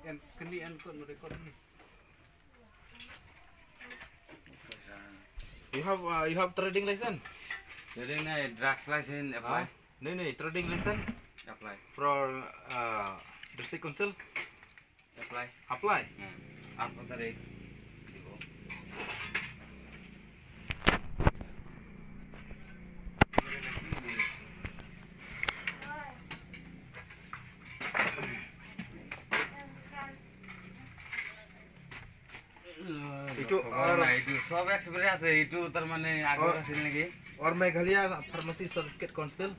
en, kani en kot mo de kot ni. You have, uh, you have trading license? Trading na, drugs license apply. Huh? No, no, trading license? Apply. For, uh, district council? Apply. Apply? Hmm. Aap ko tarikh dibo. Itu, na, itu sob experience itu, tar mane ago hasil lagi. Or Meghalaya Pharmacy Certificate Council.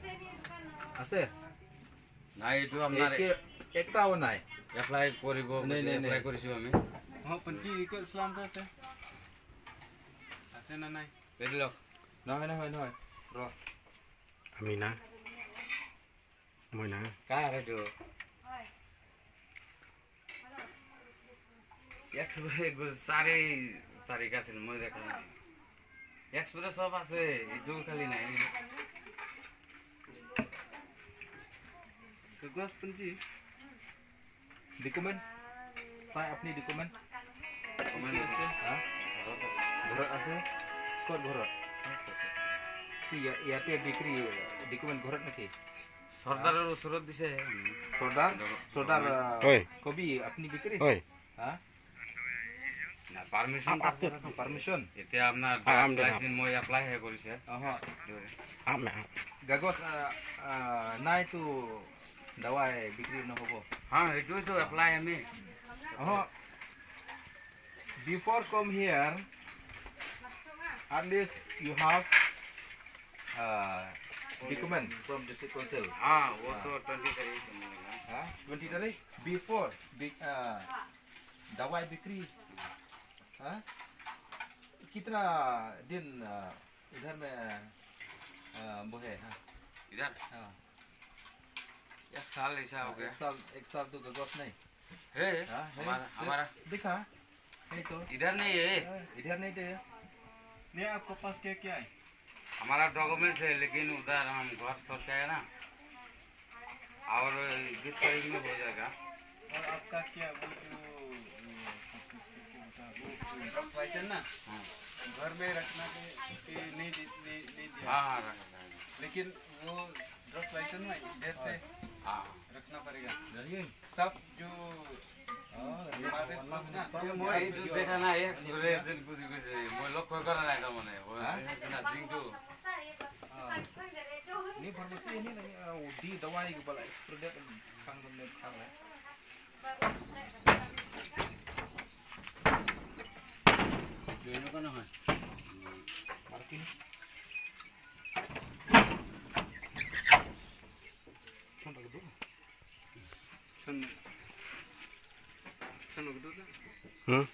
Ase? Nai, itu amnar ek, ekta wa nai. Apply koribo, nai, nai, apply korisu ami. Oh, panchi ikut Islam tu ase. Ase na nai. Pedlo. Nai, nai, nai. Ro. Amina. Moina. Ka re tu. Express ko sare tarika se moi dekha. Express sob ase, itu khali nai. Kagaz panchi. Document. Sai apni document. Document ase? Ha? Ghorot ase. Kot ghorot? Ti ya, yate bikri document ghorot naki? Sordar aro surat dise. Sordar? Sordar, uh, koi? Kobi apni bikri? Koi? Ha? Na, permission. Ap, ap, ap, ap. Permission. Ete apnar driver's license moi apply hai korise. Aha. Ap, ap. Kagaz, uh, uh, nai tu dawai bikri na hobo. Ha, itu tu apply ami. Aha. Before come here, at least you have, uh, document from district council. Ha, wo to twenty tarik. Ha? Twenty tarik? Before, be, uh, दवाई बिक्री, हाँ? कितना दिन, अ, इधर में, अ, वो है, हाँ? इधर? हाँ। एक साल ऐसा हो गया। एक साल, एक साल तो गगोस नहीं। है, हाँ, है। हमारा, दे-, हमारा दिखा। है तो। इधर नहीं है। हाँ, इधर नहीं तो है। नहीं, आपके पास क्या क्या है? हमारा डॉक्यूमेंट्स है, लेकिन उधर हम घर छोड़ के आए ना, और बीस तारीख में हो जाएगा। और आपका क्या वो जो, वो, वो, वो, वो, वो, वो, ना, हाँ। घर में रखना के, के नहीं दि-, नहीं, नहीं दिया। हाँ, हाँ, रखा, रखा। लेकिन वो ड्रग्स लाइसेंस ना इधर से हाँ। रखना पड़ेगा। सब जो हाँ, ये बात है, सुनो ना। ये मोर, ये जो देखा ना, एक सुरे जन कुछ, कुछ, मोर लोग कोई करना नहीं था मने, वो हाँ? ये सुना जिंग तू। हाँ। नहीं, फार्मेसी नहीं, नहीं, वो दी दवाई को बोला, एक्सपायर डेट खान को नहीं खाना है। जो इनको ना है। मार्किंग। Hmm?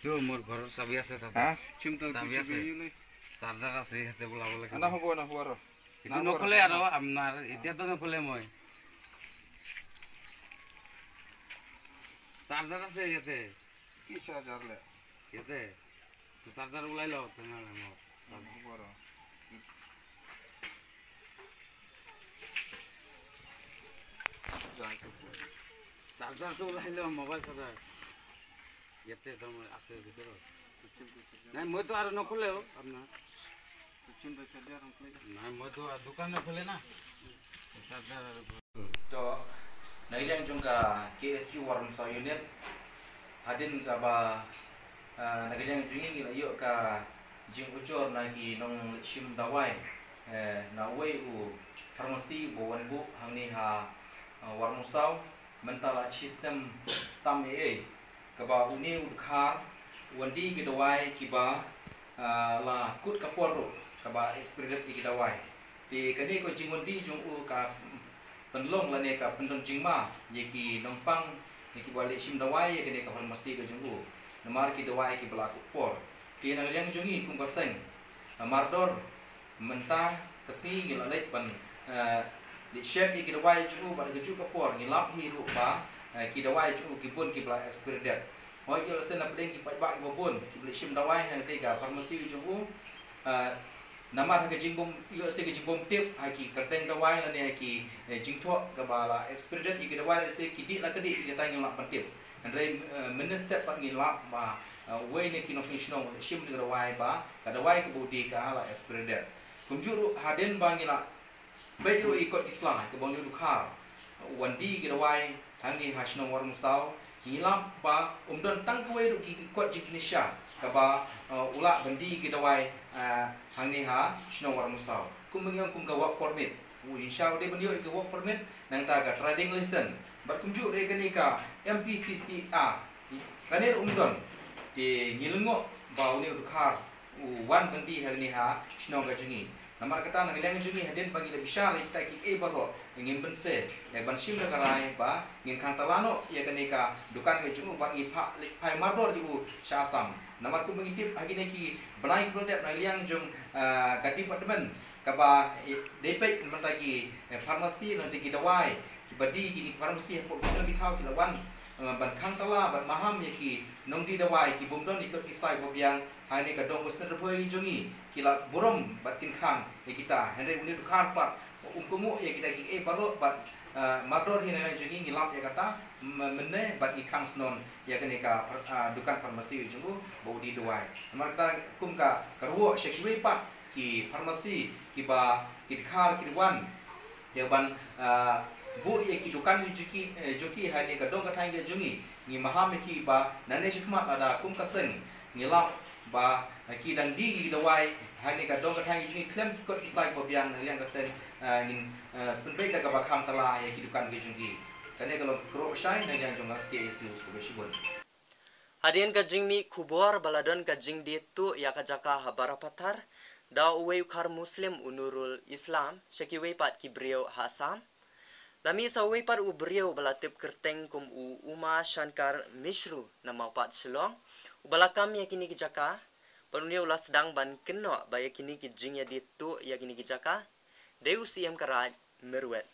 Jo, mor ghoror sabi ase tata. Ha? Sabi ase. Charger ase, yate bola bola. Ana hobo, ana hobo aro. Itu nokhole aro, amnar, etiya to nokhole moi. Charger ase yate. Ki charger le? Yate. To charger ulai lo, tenga le mo. Charger to ulai lo, mobile charger. Yate to mo ase bhitore. Nai, moi to aro nokhole ho, apna. Nai, moi to dukan nokhole na. Charger aro To, na ka liang jong ka K S U Warung Saw Unit, hadien kaba, ah, na ka liang jong ngi ngi la ïoh ka jingujor na ki nongleit shim dawai, eh, na uwei u pharmacy ba wan buh hangne ha, ah, Warung Saw, mynta la shi snem tam ei ei. Kaba une u dkhar u wan die ki dawai kiba, ah, la kut ka por ruh kaba expiry date ïa ki dawai. Te kane ka jingwan die jong u ka pynlong lane ka pyndon jingma ïa ki nongpang ïa kiba leit shim dawai ïa kane ka pharmacy ka jong u. Namar ki dawai kiba la kup por. Te na ka liang jong ngi kum ka seng, ah, mardor, mynta ka sngi ngi la leit ban, ah, leit check ïa ki dawai jong u bad ha kajuh ka por ngi lap hi ruh ba, ah, ki dawai jong u ki bun kiba la expired date. Hooid, ïoh lehse na pdeng ki paidbah kiba bun kiba leit shim dawai ha katei ka pharmacy jong u, ah, namar ha ka jingbym, ïoh lehse ka jingbym tip ha ki kyrteng dawai lane ha ki, eh, jingthoh kaba la expired date ïa ki dawai, lehse ki dih la ka dih, ïa kata ngim lah ban tip. Hynrei, eh, mynne step pat ngi lap ba, eh, uwei na ki nongshong shnong u shim ïa ka dawai ba ka dawai kaba u die ka la expired date. Kumjuh ruh hadien ba ngi la peit ruh ïa ki kot ki sla kaba u Dkhar u wan die ki dawai hangne ha shnong Warmingsaw, ngi lap ba um don tang kawei ruh ki kot jingkynnisha kaba, eh, u lah ban die ki dawai, eh, hangne ha shnong Warmingsaw. Kumba ngi ong, kum ka work permit, u jingshisha u dei ban ïoh ïa ka work permit, nangta ka trading license bad kumjuh ruh ïa kane ka M P C C A. Kane ruh um don. Te ngi lyngngoh ba une u Dkhar u wan ban die hangne ha shnong ka jong ngi. Namar kata na ka liang jong ngi hadien ba ngi la bishar ïa kita kiei baroh, ngim banse ïa ban shim da ka rai ba ngin khang tala noh ïa kane ka dukan ka jong u bad ngi phah leit phai mardor ïa u sha Assam. Namar kumba ngi tip ha kine ki bnai kiba la dep na ka liang jong, ah, ka department kaba, eh, dei peit mynta ki, eh, pharmacy, mynta ki dawai kiba die, kine ki pharmacy hapoh ki shnong ki thaw ki la wan, eh, ban khang tala, ban maham ïa ki nongdie dawai ki bym don ïa ki kot ki sla ba biang ha kane ka dong Western Ri Bhoi jong ngi, ki la burom bad kin khang ïa kita. Hynrei une u Dkhar pat um kohnguh ïa kita kiei baroh bad, eh, mardor hi na ka liang jong ngi, ngi lap ïa kata, m-, mynne bad ngi khang shnong ïa kane ka phar-, ah, dukan pharmacy jong u ba u die dawai. Namar kata kum ka, ka ruh sha kiwei pat ki pharmacy kiba ki Dkhar ki wan ïa ban, ah, buh ïa ki dukan jong ki, eh, jong ki ha kane ka dong ka thaiñ ka jong ngi. Ngi maham ïa ki ba nangne shakhmat lada kum ka seng ngi lap ba, eh, ki dang die ki dawai ha kane ka dong ka thaiñ ka jong ngi khlem ki kot ki sla ba biang na ka liang ka seng, eh, ngin, eh, pynbeit da kaba khang tala ïa ki dukan ka jong ki. Kane ka long ka kyrwoh shai na ka liang jong ka K S U, khublei shibun. Hadien ka jingmih khubor ba la don ka jingdie tuh ïa ka jaka ha Barapathar da uwei u Dkhar Muslim u Nurul Islam sha kiwei pat ki briew ha Assam. La mih sa uwei pat u briew ba la tip kyrteng kum u Uma Shankar Mishra na Mawpat Shillong, uba la kam ïa kine ki jaka, bad une u la sdang ban kynnoh ba ïa kine ki jingïadie tuh ïa kine ki jaka dei u Syiem ka Raij Marwet.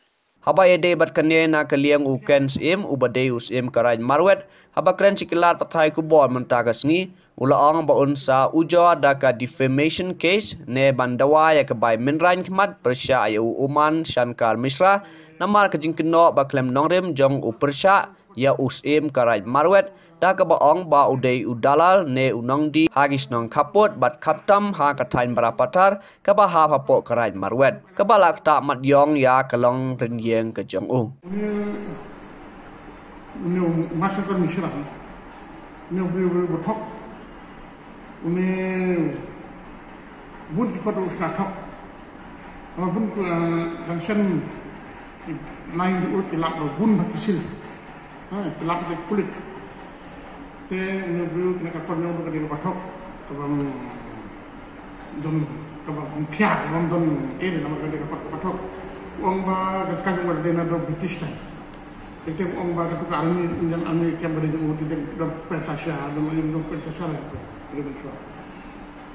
Haba ïadei bad kane na ka liang u Ken Syiem uba dei u Syiem ka Raij Marwet, haba kren sha ki lad pathai khubor mynta ka sngi, u la ong ba un sa ujor da ka defamation case ne ban dawa ïa ka bai mynrain khmat pyrshah ïa u Uma Shankar Mishra namar ka jingkynnoh ba khlem nongrim jong u pyrshah ïa u Syiem ka Raij Marwet, da kaba ong ba u dei u dalal ne u nongdie ha ki shnong khappud bad khamtam ha ka thaiñ Barapathar kaba hap hapoh ka Raij Marwet, kaba la ktah mat ïong ïa ka longrynieng ka jong u. Une, une u Uma Shankar Mishra, une u briew, briew ba thok. Une bun ki kot u sna thok. Ama bun ki, eh, dang shen ki nine di ut ki lap ba bun ba ki sil. Ha, ki lap ki pulit. Te une briew kine ka kot ne u ka dei kaba thok. Kaba don, kaba phiah, kaba don, eh, namar ka dei ka kot kaba thok. U ong ba ka jaka jong u ka dei na ka British time. Te te u ong ba katu ka army, Indian Army camp ba dei jong u te dang don pynshai, don, don pynshai.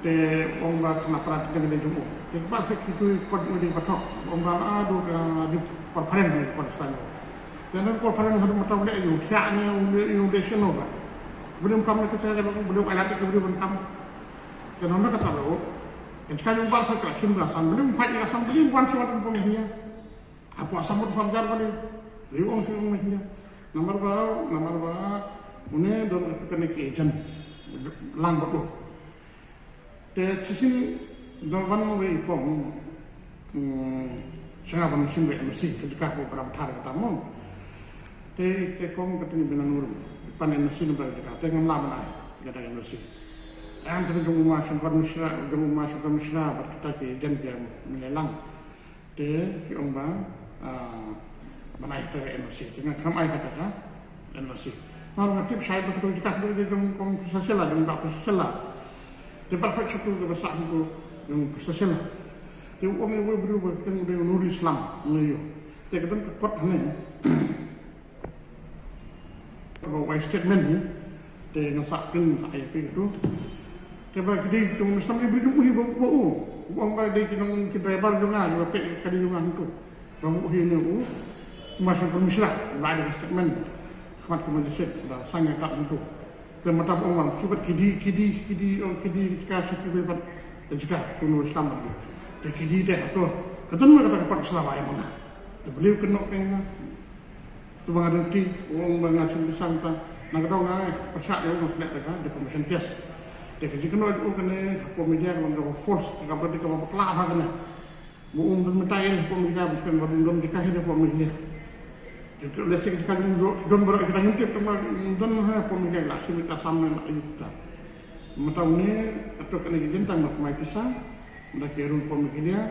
Te u ong ba khana para te dang dei jong u. Te ba ka kitu kot u dei ba thok. U ong ba, ah, du ka dei por phareng ne por Palestine. Te na por phareng haduh mynta u leh ïa u thiah ne u leh ïa u dei shen u ba. Bun ym kam ne ka jaka, bun ym ai lad ïa ka, bun ym kam. Te na ka ta lo. Kan jaka jong u ba ka shim ka Assam, bun ym phai ïa ka Assam, bun ym wan shuwa ka pom hiya. Hapoh Assam mut pharjar bali. Ri ong sing ong meh nia. Namar ba, namar ba, une don katu kane ki agent lang bad u. Te shisien don wan wei kong, hmm, sngap ban shisien wei N O C, ka jaka hapoh Barapathar kata mo. Te ka kong kata ngi bina nurung, pan N O C namar ka jaka, te ngam lah ban ai, kata ka N O C. Em kata jong u Ma Shankar Mishra, jong u Ma Shankar Mishra, bad kata ki agent ki ïa mih lang. Te ki ong ba, ah, ban ai kata ka N O C. Te nga khlem ai kata ka N O C. Nga ruh nga tip shai ba kata ka jaka ka dei jong kong Pyrshah Shylla, jong Bah Pyrshah Shylla. Te baroh shi tu kiba sah hapoh jong Pyrshah Shylla. Te u ong ïa u briew ba kata u dei u Nurul Islam, u ong ïa u. Te ka don ka kot hangne. Kaba u ai statement hi. Te nga sa pyn sa ai pyn tu. Te ba ki dei jong Muslim, ki briew jong u hi ba u, ba u ong ba dei ki nong ki driver jong nga, ba peit ka dei jong nga tu. Ba u hi ne u Mashangkar Mishra, ba dei statement. Khmat ka magistrate, ba sang ïa ka tu. Te mynta ba u ong ba ki bat ki dei, ki dei, ki dei, oh, ki dei ka sa ki bat. Te jaka tu no Islam ba. Te ki dei te tu. Ka tu ma kata ka pat sa ba ïa mana. Te believe kano ka ïa. Te ba nga dang kti, u ong ba nga shim pisa mynta. Na ka daw nga pyrshah ïa u nga khleh da ka defamation case. Te ka jingkynnoh jong u kane hapoh media ka long kaba false, kaba dei kaba bakla bha kane. Ba um don mynta ïa hapoh media, ba kane ba um don jaka hi hapoh media. Jong ka lehse ka jaka jong u don baroh kita ngim tip, tang ba um don ha hapoh media, la shim ïa ka samla na ayu kita. Mynta une, kato kane ka jingtang ba kmai pisa, mynta ki rung hapoh media.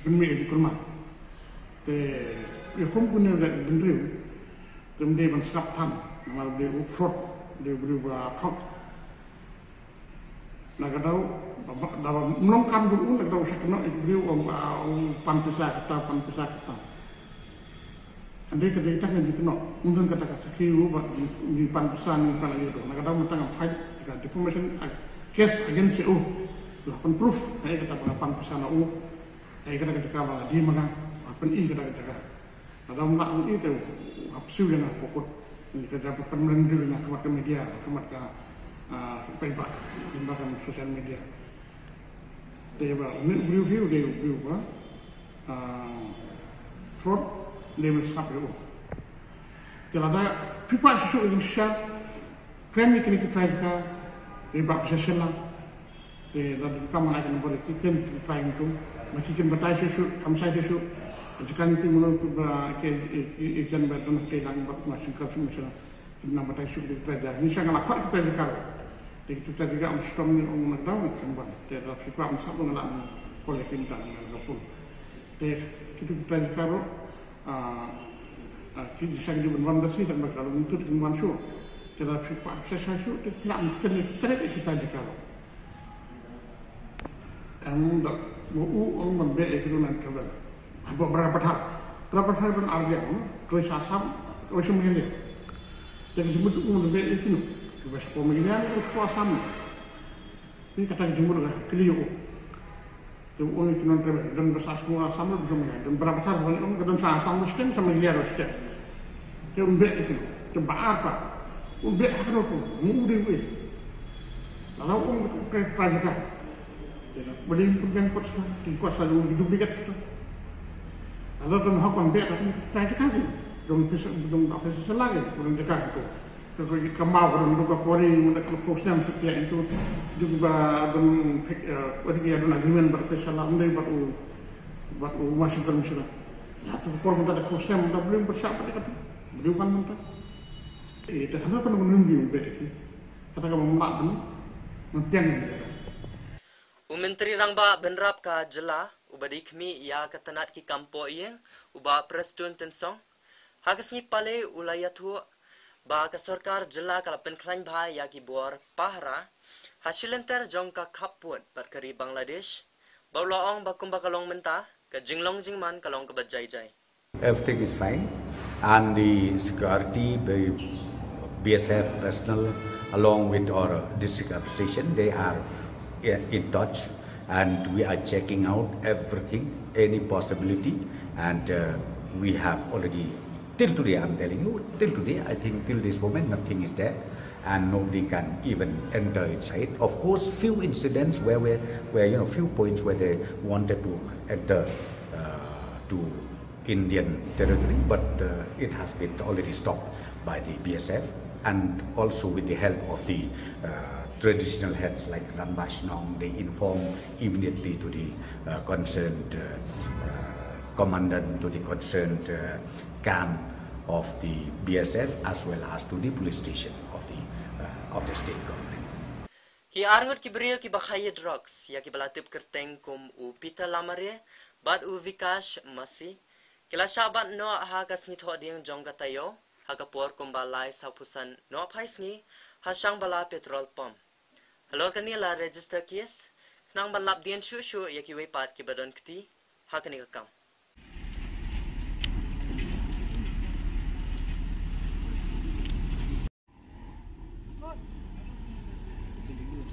Pynmih ïa ki kulmar. Te ïa kum kine ki bynriew. Te ym dei ban sngap than. Namar dei u fraud, dei u briew ba thok. Na ka daw, ba, ba, da ba ym long kam jong u, na ka daw u sa kynnoh ïa ki briew, ong ba u pan pisa kata, pan pisa kata. Hynrei ka dei tang ka jingkynnoh, ym don kata ka sakhi u ba ngi pan pisa, ngi pan ïa u. Na ka daw mynta ngam fight ka defamation case against u. Ïa pyn proof, ïa kata ba nga pan pisa na u. Ïa kata ka jaka ba nga dei ma nga, ba pyni kata ka jaka. Na ka daw mynta u i te u hap siew ïa nga ha court. Ngi ka jaka pynmlien ïa nga khmat ka media, khmat ka, ah, paidbah, lyngba ka social media. Te ba une u briew hi u dei u briew ba, ah, fraud, dei ban sngap ïa u. Te lada phi kwah shisha ïa jingshisha, kren ïa kine ki trai jaka, ïa ba pisa shisha la. Te lada phi kwah ban ai ka number ïa ki, kren ïa ki trai jaka. Ma ki kin batai shisha, kam sai shisha. Jaka ngi ki mano ba ki, ki, ki kin ba don te dang ba ma singkar shisha. Ki nang batai shisha ki trai jaka. Ngi sha nga la khot ki trai jaka. Te ki trai jaka ym shitom ngi ong na ka daw ngi kin ban. Te lada phi kwah ban sngap nga la call ïa ki mynta na ka phone. Te ki trai jaka ruh, ah, ah, ki jingshai ki ban wan da shi, tang ba ka long tu ki wan shuh. Te lada phi kwah sa shai shuh, te phi lah ban kren ïa ki trai jaka ruh. Em da, mo u ong ban beh ïa ki tu nan ka ban. Haba Bra Pathar. Bra Pathar ban ar liang, kloi sha Assam, kloi sha Meghalaya. Te ki jingmut u ban beh ïa ki nu. Ki ba sha Meghalaya, ki ba sha Assam. Ni kata ki jingmut ka kli u. Te u ong ïa ki non tribal, don ba sha Assam, Assam ruh don ba, don Bra Pathar, ban ong ka don sha Assam ruh shiteng, sha Meghalaya ruh shiteng. Te un beh ïa ki, te ba ar pat. Un beh ha kano ruh, mo u dei u. Lada u ong ka trai jaka. Te ka ba dei pynbiang kot sha, te kot sha jong ki duplicate sha. Lada don hok ban beh ka trai jaka ki. Jong pisa, jong da pisa sha la ki, don jaka ki. Ka, ka, ka maw ka don, don ka quarry, mynta ka phew snem sha phi ïa itu, jong ba don, eh, quarry ïa don agreement bad ka sha la, ym dei bad u, bad u Mashangkar Mishra. Ïa tu ka por mynta da phew snem, mynta bym pyrshah bad ka tu, bym kan mynta. Eh, te hana ka nong nong bi u beh ki. Kata ka ba mynta don, mynta ïa ni kata. U Myntri Rangbah Bynrap ka Jylla, uba dei khmih ïa ka tnat ki kam pohïing, u Bah Prestone Tynsong, ha ka sngi Palei u la ïathuh ba ka sorkar jylla ka la pynkhlaiñ bha ïa ki bor pahara ha shilynter jong ka khappud bad ka ri Bangladesh, ba u la ong ba kumba ka long mynta, ka jinglong jingman ka long kaba jai jai. Everything is fine, and the security, the B S F personnel, along with our district administration, they are in touch, and we are checking out everything, any possibility, and, uh, we have already, till today, I'm telling you, till today, I think till this moment, nothing is there, and nobody can even enter inside. Of course, few incidents where, where, where, you know, few points where they wanted to enter, uh, to Indian territory, but, uh, it has been already stopped by the B S F, and also with the help of the, uh, traditional heads like Ranbah Shnong, they inform immediately to the, uh, concerned, uh, uh, commandant, to the concerned, uh, camp of the B S F, as well as to the police station of the, uh, of the state government. Ki arngut ki briew kiba kha ïa drugs, ïa kiba la tip kyrteng kum u Peter Lamare bad u Vikash Masi, ki la shah bat noh ha ka sngi thohdieng jong ka taïew, ha ka por kumba lai sawphew san nohphai sngi, ha Shangbala petrol pump. Halor kane la register case, khnang ban lap dien shuh shuh ïa kiwei pat kiba don kti ha kane ka kam.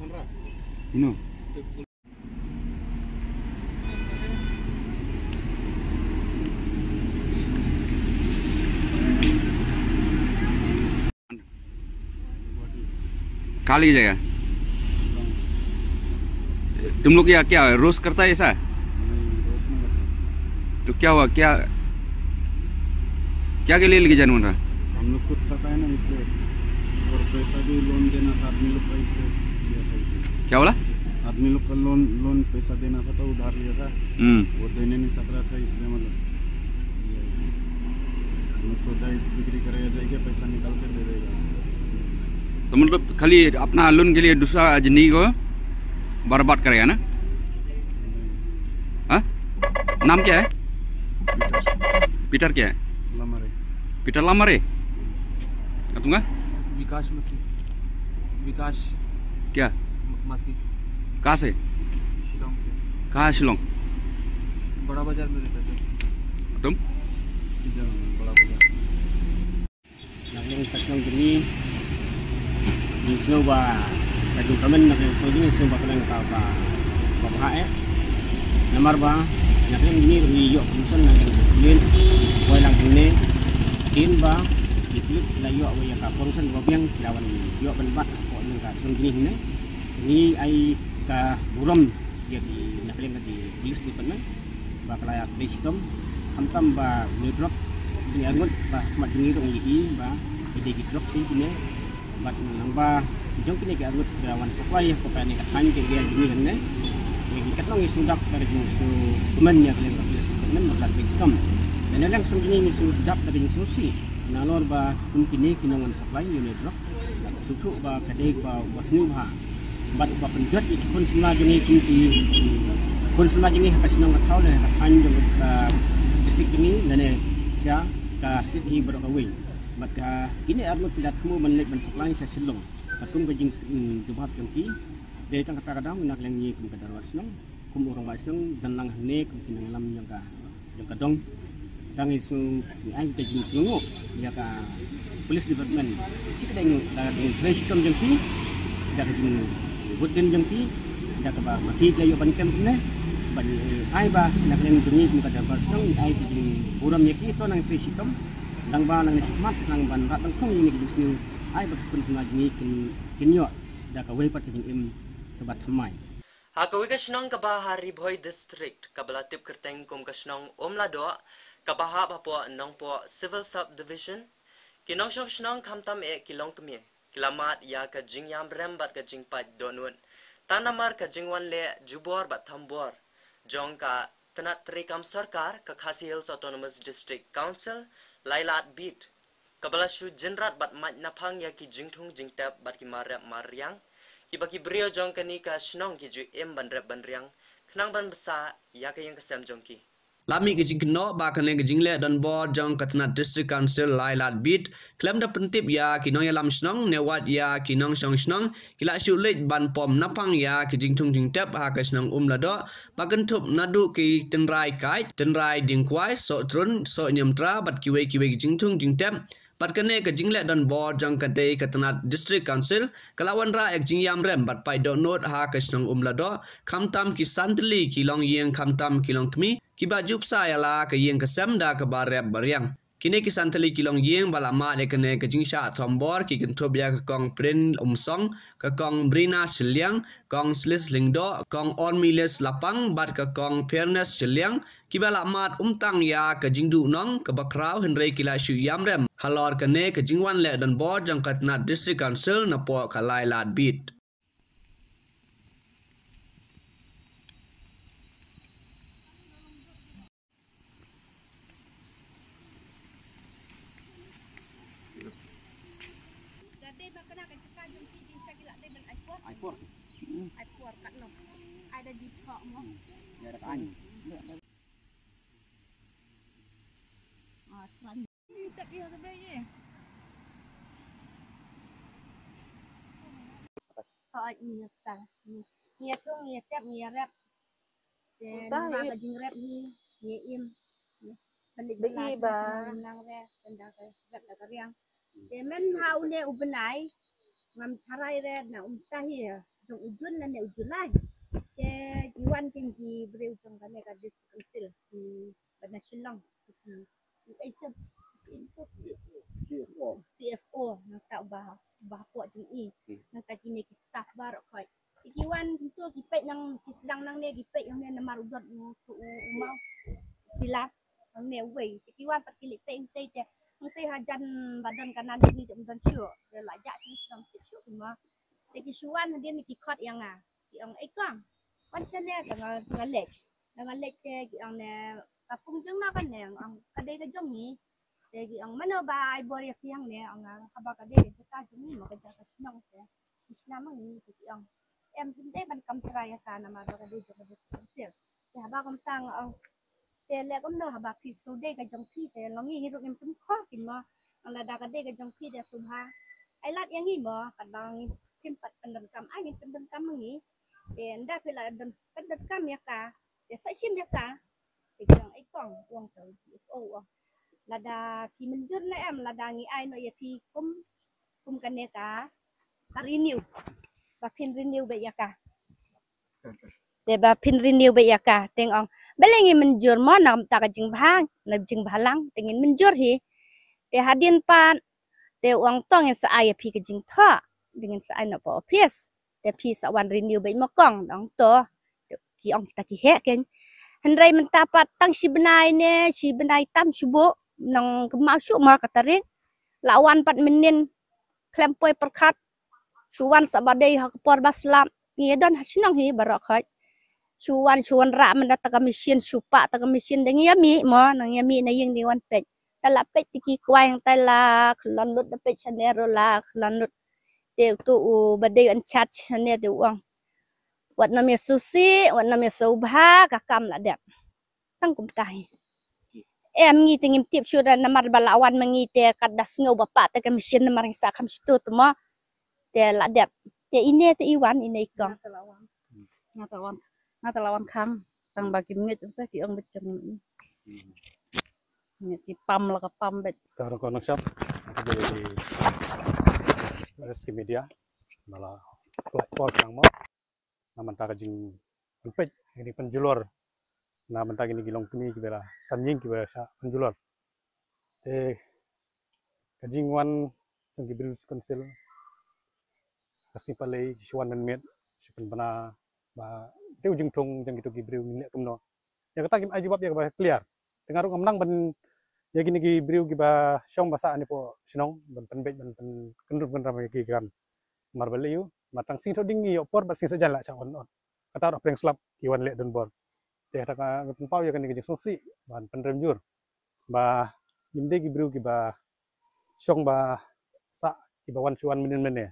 Ino. खाली जगह। तुम लोग यहाँ क्या रोज करता है ऐसा? तो क्या हुआ, क्या, क्या के लिए लेके जाना पड़ रहा? हम लोग खुद का है ना, इसलिए। और पैसा भी लोन देना था आदमी लोग का, इसलिए लिया था। क्या बोला? आदमी लोग का लोन, लोन पैसा देना था तो उधार लिया था। हम्म। वो देने नहीं सक रहा था, इसलिए मतलब हम लोग सोचा है बिक्री करेगा जाके, पैसा निकाल के दे देगा। तो मतलब खाली अपना लोन के लिए दूसरा जिंदगी को बर्बाद करेगा ना? हाँ? नाम क्या है? पीटर। पीटर क्या है? लमारे। पीटर लमारे? और तुमका? विकास मसीह। विकास। क्या? म-, मसीह। कहाँ से? शिलोंग से। कहाँ है शिलोंग? बड़ा बाजार में रहता है, सर। तुम? इधर, बड़ा बाजार। Na ka liang ka shnong jong ngi, ngi sngew ba ka jingkmen na ka liang ka shnong jong ngi, sngew ba ka liang ka ba, ba bha eh. Namar ba na ka liang jong ngi ruh ngi ïoh permission na ka liang ka pulit, wai lang hangne. Hadien ba ki pulit la ïoh ba ïa ka permission ba biang, ki la wan ïoh ban bat hapoh liang ka shnong jong ngi hangne. Ngi ai ka burom ïa ki na ka liang ka ki police department ba ka la ïa trei shitom, khamtam ba une u drug, une u arngut ba ha khmat jong ngi ruh ngi i ba ki dei ki drug shisha kine. Bad nang ba jong kine ki arngut ki la wan supply ïa ka kane ka thaiñ ka area jong ngi hangne. Ngi katno ngi sngewdap da ka jingsngewkmen ïa ka liang ka police department ba ka la trei shitom. Na ka liang shnong jong ngi ngi sngewdap da ka jingsngewsih nalor ba kum kine ki nongwan supply ïa une u drug. Sngewthuh ba ka dei ba, ba sniew bha. Bad ba pynjot ïa ki khun samla jong ngi kum ki khun samla jong ngi ha ka shnong ka thaw ne ha ka thaiñ jong ka district jong ngi lane sha ka state hi baroh kawei. Bad ka kine arngut ki la thmu ban leit ban supply sha Shillong. Katkum ka jing, mm, jubab jong ki. Dei tang kata ka daw na ka liang ngi kum ka dorbar shnong, kum u rangbah shnong, don lang hangne kum ki nongïalam jong ka jong ka dong. Tang ngi sngew, ngi ai ka jingsngewnguh ïa ka police department. Shi ka dei ngi da ka jingtrei shitom jong ki, da ka jingbud dien jong ki, da kaba ma ki ki la ïoh ban kem ne. Bad ngi ai ba na ka liang jong ngi kum ka dorbar shnong ngi ai ka jingburom ïa ki, to nang trei shitom. Nang ba nang ne shikmat nang ban rat ban khong ïa ngi ka jingsngew. Ai ba ki khun samla jong ngi kin, kin ïoh da kawei pat ka jingim kaba thymmai. Ha kawei ka shnong kaba ha Ri Bhoi District kaba la tip kyrteng kum ka shnong Umladoh, kaba hap hapoh Nongpoh Civil Subdivision, ki nongshong shnong khamtam eh ki longkmie ki la mad ïa ka jingïam rem bad ka jingpait dohnud tang namar ka jingwan leh jubor bad thombor jong ka tnat treikam sorkar ka Khasi Hills Autonomous District Council, Lailadbit, kaba la shu jynrat bad mait naphang ïa ki jingthung jingtep bad ki mar rep mar riang, kiba ki briew jong kane ka shnong ki ju im ban rep ban riang khnang ban bsa ïa ka ïing ka sem jong ki. La mih ka jingkynnoh ba kane ka jingleh donbor jong ka tnat District Council Lailadbit khlem da pyntip ïa ki nongïalam shnong ne wat ïa ki nongshong shnong, ki la shu leit ban pom naphang ïa ki jingthung jingtep ha ka shnong Umladoh, ba kynthup naduh ki tynrai kait, tynrai diengkwai, soh trun, soh niamtra bad kiwei kiwei ki jingthung jingtep. Bad kane ka jingleh donbor jong ka dei ka tnat District Council ka la wanrah ïa ka jingïam rem bad pait dohnud ha ka shnong Umladoh, khamtam ki san tylli ki longïing khamtam ki longkmie, kiba ju bsa ïa la ka ïing ka sem da kaba rep ba riang. Kine ki san tylli ki longïing ba la mad ïa kane ka jingshah thombor ki kynthup ïa ka Kong Prin Umsong, ka Kong Brina Shiliang, Kong Slis Lyngdoh, Kong Ormilis Lapang bad ka Kong Fairness Shiliang, kiba la mad ym tang ïa ka jingduhnong kaba khraw hynrei ki la shu ïam rem halor kane ka jingwan leh donbor jong ka tnat District Council napoh ka Lailadbit. Hooid, ngi ïa psa. Ngi ïa thung, ngi ïa tep, ngi ïa rep. Te naba ka jingrep hi, ngi ïa im. Pyndik ba nang re, tang da ka rep da ka riang. Te mynha une u bnai ngam tharai re na um tahi. jong u Jun lane u July. Te ki wan kin ki briew jong kane ka district council ki ba na Shillong ki u ai sep C F O nang ta ba ba po jong i nang ta kine ki staff baroh khoi. Te ki wan kumto ki peit nang ki sdang nangne ki peit nangne namar u dot u u u mau pilar nangne uwei. Te ki wan pat ki leit peit te te nang te hajan ba don kanan ni te don shu te la ja shu sdang te shu kuma. Te ki shu wan hadien ki khot ïa nga ki ong ei kong wan shane te nga nga leit. Te nga leit te ki ong ne ka pung jong na kane ong ka dei ka jong ngi. Te ki ong mano ba ai bor ïa ki hangne ong nga kaba ka dei ka jaka jong ngi ma ka jaka shnong te. Ki shnam ma ngi te ki ong em phin dei ban kam trai ïa ka namar ba ka dei jong ka dei sel. Te haba kumta nga ong te leh kumno haba phi shu dei ka jong phi te long ngi hi ruh ngim pynkhor ki mo. Ong lada ka dei ka jong phi te shu bha ai lad ïa ngi mo katba ngi phim pat pyndonkam ai ngin pyndonkam ma ngi. Te nda phi la don pyndonkam ïa ka te sa shim ïa ka. Te ki ong ei kong u ong to u ong lada ki mynjur ne em lada ngi ai noh ïa phi kum kum kane ka ka renew ba phin renew beit ïa ka. Te ba phin renew beit ïa ka te nga ong balei ngi mynjur mo na kumta ka jingbha na jingbhalang te ngin mynjur hi. Te hadien pat te u ong to ngin sa ai ïa phi ka jingthoh te ngin sa ai noh pa office. Te phi sa wan renew beit mo kong ong to. Ki ong kita ki heh kein. Hynrei mynta pat tang shi bnai ne shi bnai tam shu buh nang kynmaw shuh mo ka tarik. La wan pat mynnin khlem poi pyrkhat. Shu wan sa ba dei ha ka por ba slap ngi don ha shnong hi baroh khoi. Shu wan shu wanrah mynta ta ka machine shu pah ta ka machine dang ïa mih mo nang ïa mih na ïing dei wan peit. Ta la peit te ki kwai hangtai la khlon lut da peit shane ruh la khlon lut. Te uto u ba dei in charge shane te u ong wat nym ïa sngewsih wat nym ïa sngewbha ka kam la dep. Tang kumta hi. Em ngi te ngim tip shuh da namar ba la wan ma ngi te kat da sngew ba pah te ka machine namar ngi sa kham shu tu te mo. Te la dep te ine te i wan ine i kong. Nga ta la wan nga ta la wan khang tang ba kim ngeit te ki ong bet jong ngi. Ngi ki pam la ka pam bet. Ta rong ko nang shap. Rescue media. Mala plai por nang mo. Na mynta ka jingpynpeit kini pynjulor na mynta kini ki longkmie kiba la san ïing kiba sa pynjulor. Te ka jingwan jong ki briew council ka sngi palei ki shu wan mynmiet shu pynbna ba te u jingthung jong kito ki briew ngin leh kumno. Ïa kata kim ai jubab ïa kaba clear. Te nga ruh ngam nang ban ïa kini ki briew kiba shong ba sah ne po shnong ban pynbeit ban pynkyndrum kynram ïa ki kan. Mar ba lei ïa u mar tang sing tho ding ngi ïoh por ba sing sa jan la sha on on. Kata ruh pyrshang slap ki wan leh don bor. Te kata ka pynpaw ïa kane ka jingsngewsih ban pynrem jur ba ngim dei ki briew kiba shong ba sah kiba wan shu wan mynnin mynne.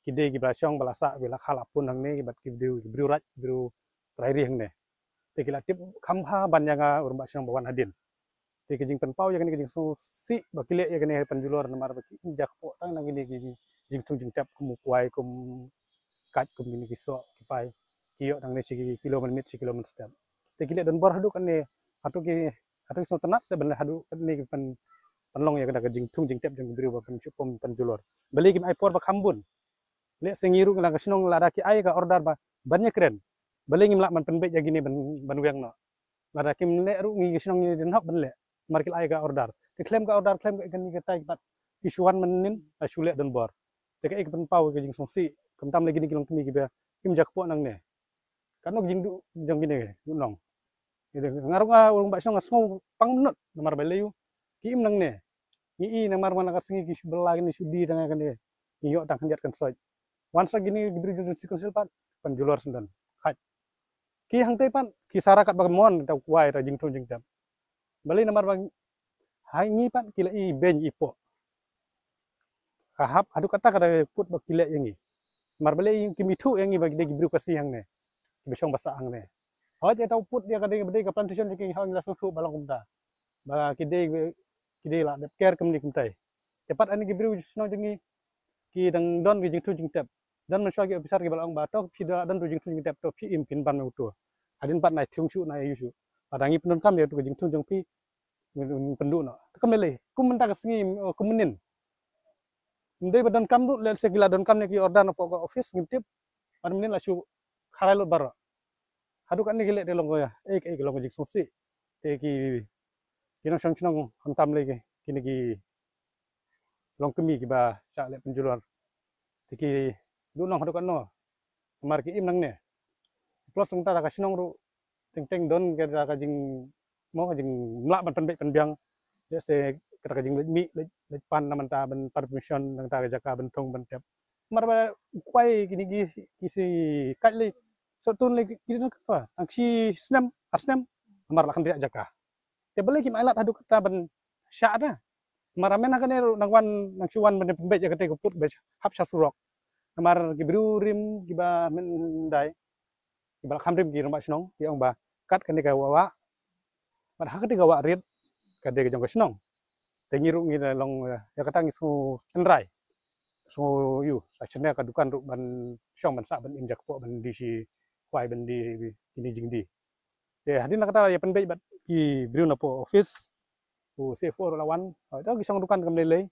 Ki dei kiba shong ba la sah ba la kha la pun hangne kiba ki briew ki briew raid ki briew trai ri hangne. Te ki la tip kham bha ban ïa nga u rangbah shnong ba wan hadien. Te ki jingpynpaw ïa kane ki jingsngewsih ba ki leh ïa kane pynjulor namar ba ki im ja kpoh tang na kine ki jingthung jingtep kum u kwai kum kat kum kine ki soh ki pai ki ïoh tang ne shi kilo mynmiet shi kilo mynstep. Te ki leh don bor haduh kane haduh ki haduh ki sngewtynnat se ban leh haduh kane ki pyn pynlong ïa kane ka jingthung jingtep jong ki briew ba pynshuh pom pynjulor. Balei kim ai por ba kham bun. Leh se ngi ruh ngi la ka shnong lada ki ai ka order ba ban ïa kren. Balei ngim lah ban pynbeit ïa kine ban ban weng noh. Lada kim leh ruh ngi ki shnong ngi dei hok ban leh. Mar ki la ai ka order ki khlem ka order khlem ka kani ka tai pat ki shu wan mynnin la shu leh don bor. Te ka ei ka pynpaw ka jingsngewsih kumtam lagi ni ki longkmie kiba kim ja kpoh nangne. Ka nok jingduh jong kine u nong. Nga ruh nga u rangbah shnong nga sngew pang mynot namar ba lei u ki im nangne. Ngi i namar man la ka sngi ki shu bela kine shu di tang kane. Ngi ïoh tang khyndiat kan soi. Wan sa kine ki briew jong si council pat pynjulor sendon. Khait. Ki hangtei pat ki sara kat ba mon ta kwai ta jingthung jingtep. Balei namar ba hai ngi pat ki la i beiñ i poh. Ka hap haduh kata kata put ba ki leh ïa ngi. Mar balei ki mithuh ïa ngi ba ki dei ki briew Khasi hangne. Ki ba shong ba sah hangne. Hoi te tau put ïa ka dei ba dei ka plantation ïa ki hoi ngi la sngewthuh ba long kumta. Ba ki dei ki dei la dep ker kumne kumtai. Te pat ani ki briew shnong jong ngi ki dang don ki jingthung jingtep. Don mynshuwa ki officer ki ba la ong ba to phi da don tu jingthung jingtep to phi im phin ban uto. Hadien pat nai thung shu nai yu shu. Lada ngi pyndonkam ïa tu ka jingthung jong phi. Ngin pynduh noh. Te kam lei kum mynta ka sngi kum mynnin. Ndei ba donkam ruh lehse ki la donkam ne ki order na pok ka office ngim tip. Mar mynnin la shu kharai lut baroh. Haduh katne ki leh te long ka, eh, ki, ki long ka jingsngewsih. Te ki, ki nongshong shnong khamtam lei ki, kine ki longkmie kiba shah leh pynjulor. Te ki duh nong haduh katno. Namar ki im nangne. Plus nangta da ka shnong ruh teng teng don ka, da ka jing, mo, ka jingmlak ban pynbeit pynbiang. Lehse kata ka jingleit mih, leit, leit pan na mynta ban permission nangta ka jaka ban thung ban tep. Namar ba u kwai kine ki, ki shi kait lei, soh tun lei ki, ki don ka tang shi snem, ar snem. Namar la khyndiat jaka. Te balei kim ailad haduh kata ban shah da. Namar mynta kane ruh nang wan, nang shu wan ban pynbeit ïa kata ka put ba hap sha surok. Namar ki briew rim kiba myndai, kiba la kham rim ki rangbah shnong, ki ong ba kat kane ka wah wah, bad ha kata ka wah rit ka dei ka jong ka shnong. Te ngi ruh ngi la long, eh, ïa kata ngi sngew tynrai, sngew ïoh sa shane ka dukan ruh ban shong ban sah ban im ja kpoh ban die shi kwai ban die kine jingdie. Te hadien la kata ïa pynbeit bad ki briew na poh office, u C F O ruh la wan. Hooid, ki shong dukan kam lei lei.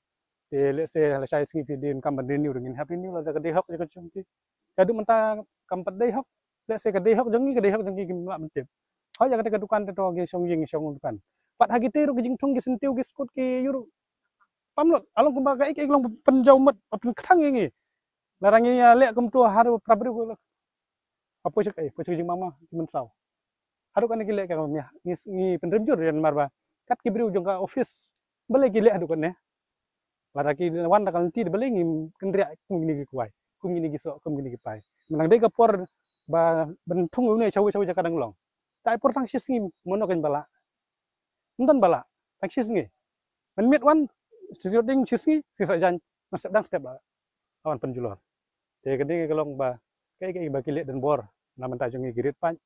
Te lehse lashai sngi phi dei kam ban renew, ngin hap renew lada ka dei hok jong ka jong ki. Te haduh mynta kam pat dei hok. Lehse ka dei hok jong ngi, ka dei hok jong ki, kim lah ban tip. Hooid, ïa kata ka dukan te to ki shong ïing, shong dukan. Pat ha kite ruh ki jingthung, ki syntiew, ki skud, ki ïuh ruh pam lut. Along kumba ka ik ik long pynjaw mut, pynkthang ïa ngi. Lada ngi ïa leh kumto ha ruh para briew ko leh. Apo chak, eh, apo chak jingmama ki mynsaw. Haduh kane ki leh ka mia, ngi, ngi pynrem jur ïa namar ba kat ki briew jong ka office. Balei ki leh haduh kane? Lada ki wan da ka lynti, balei ngi kynriah kum kine ki kwai, kum kine ki soh, kum kine ki pai? Mynta dei ka por ba ban thung une shawi shawi jaka dang long. Ka ai por tang shi sngi, mano kan ba lah. Ym don ba lah, tang shi sngi. Mynmiet wan, shi ding shi sngi, shi sa jan, nang step dang step ba la wan pynjulor. Te ka dei ka long ba kaei kaei ba ki leh don bor na bynta jong ngi ki rit paid,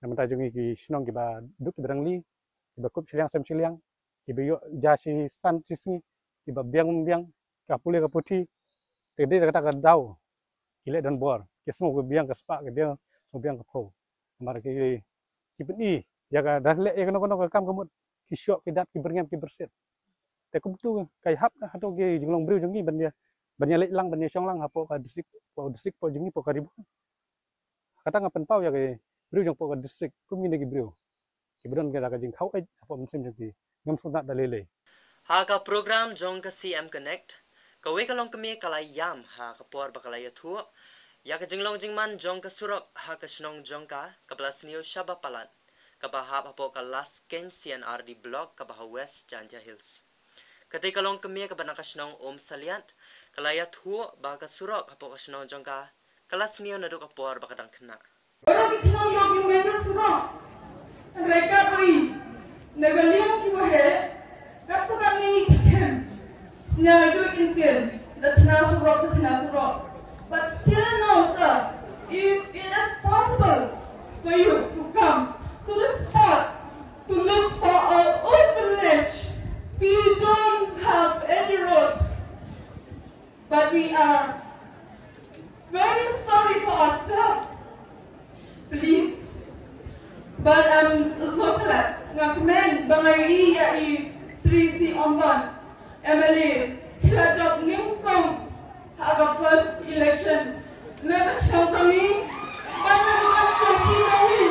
na bynta jong ngi ki shnong kiba duk kiba rangli, kiba kup shiliang sem shiliang, kiba ïoh ja shi san shi sngi, kiba biang biang ka pule ka puthi. Te dei kata ka daw ki leh don bor, ki sngew ka biang ka spah, ka biang, sngew biang ka phew. Namar ki, ki pyni ïa ka, da leh ïa kano kano ka kam ka mut, ki shoh, ki dat, ki byrngem, ki byrsit. Te kumtu ka hap na hato ki jinglong briew jong ngi ban ïa, ban ïa leit lang, ban ïa shong lang hapoh ka district, poh district, poh jong ngi, poh ka Ri Bhoi. Kata nga pynpaw ïa ki briew jong poh ka district kum kine ki briew kiba don ka, ka jingkhaw eit hapoh mynsiem jong ki, ngam sngewtynnat da lei lei. Ha ka program jong ka C M Connect, kawei ka longkmie ka la ïam ha ka por ba ka la ïathuh ïa ka jinglong jingman jong ka surok ha ka shnong jong ka, kaba la sniew shaba palat, kaba hap hapoh ka Laskeiñ C and R D Block kaba ha West Jaintia Hills. Katei ka longkmie kaba na ka shnong Umsaliat ka la ïathuh ba ka surok hapoh ka shnong jong ka ka la sniew naduh ka por ba ka dang khynnah. Baroh ki chnong ïoh ki menduk surok. Hynrei katba i na ka liang kiba heh, katba ka ngi chicken, sniawduh in kin da chna surok, da chna surok. But still now, sir, if it is possible for you to come to the spot to look for our old village, we don't have any road. But we are very sorry for ourselves. Please. But I'm so glad nga kmen ba nga ïohi ïa i Sri C Ombon, M L A, ki la jop nyngkong ha ka first election. Na ka shnong jong ngi, ba na ka constituency jong ngi,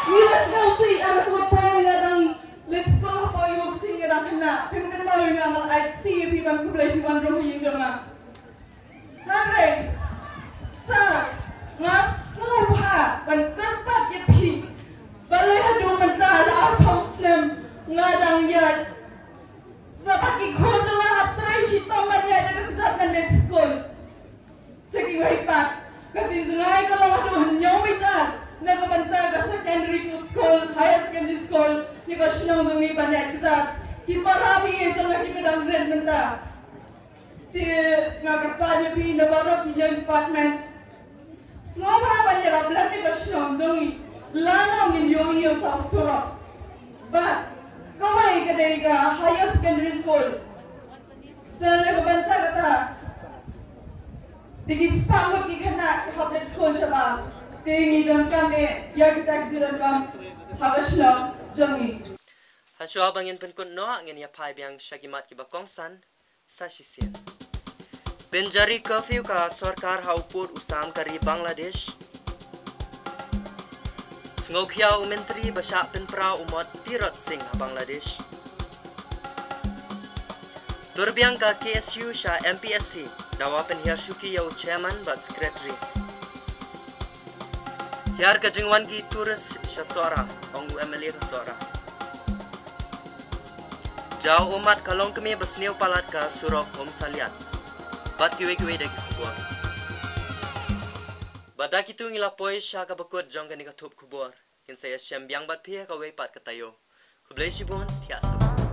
ngi la sngewsih ha ka por nga dang leit skul hapoh i Muxi, nga dang khynnah. Phim kynmaw ïa nga, nga la ai kti ïa phi ban khublei phi wan rung ha ïing jong nga. Hynrei sa nga sngewbha ban kyrpad ïa phi, balei haduh mynta la arphew snem nga dang ïaid. Sa ba ki khun jong nga hap trei shitom ban ïaid da ka kjat ban leit skul. Sa kiwei pat, ka jingjngai ka long haduh hynñiew mitar na ka bynta ka secondary school, higher secondary school, ïa ka shnong jong ngi ban ïaid kjat. Ki para baieit jong nga kiba dang rit mynta. Te nga kyrpad ïa phi na baroh ki ïing department, sngewbha ban ïarap lem ïa ka shnong jong ngi. Lano ngin ïohi ïa uta u surok. Bad kawei ka dei ka higher secondary school. Sa na ka bynta kata, te ki spah ngut ki khynnah ki hap leit skul shabar. Te ngi donkam eh ïa kita ki ju donkam ha ka shnong jong ngi. Hashwa ba ngin pynkut noh, ngin ïa phai biang sha ki mat kiba kongsan sa shisien. Pynjari curfew ka sorkar ha u pud u sam ka ri Bangladesh. Sngewkhia u myntri ba shah pynpra u mot Tirot Singh ha Bangladesh. Tur biang ka K S U sha M P S C, dawa pynhiar shuki ïa u chairman bad secretary. Hiar ka jingwan ki tourist sha Sohra, ong u M L A ka Sohra. Jaw ummat ka long kmie ba sniew palat ka surok Umsaliat. Bad kiwei kiwei de ki khubor. Bad da kitu ngi la poi sha kaba kut jong kane ka thup khubor. Ngin sa ïashem biang bad phi ha kawei pat ka taïew. Khublei shibun, thiah suk.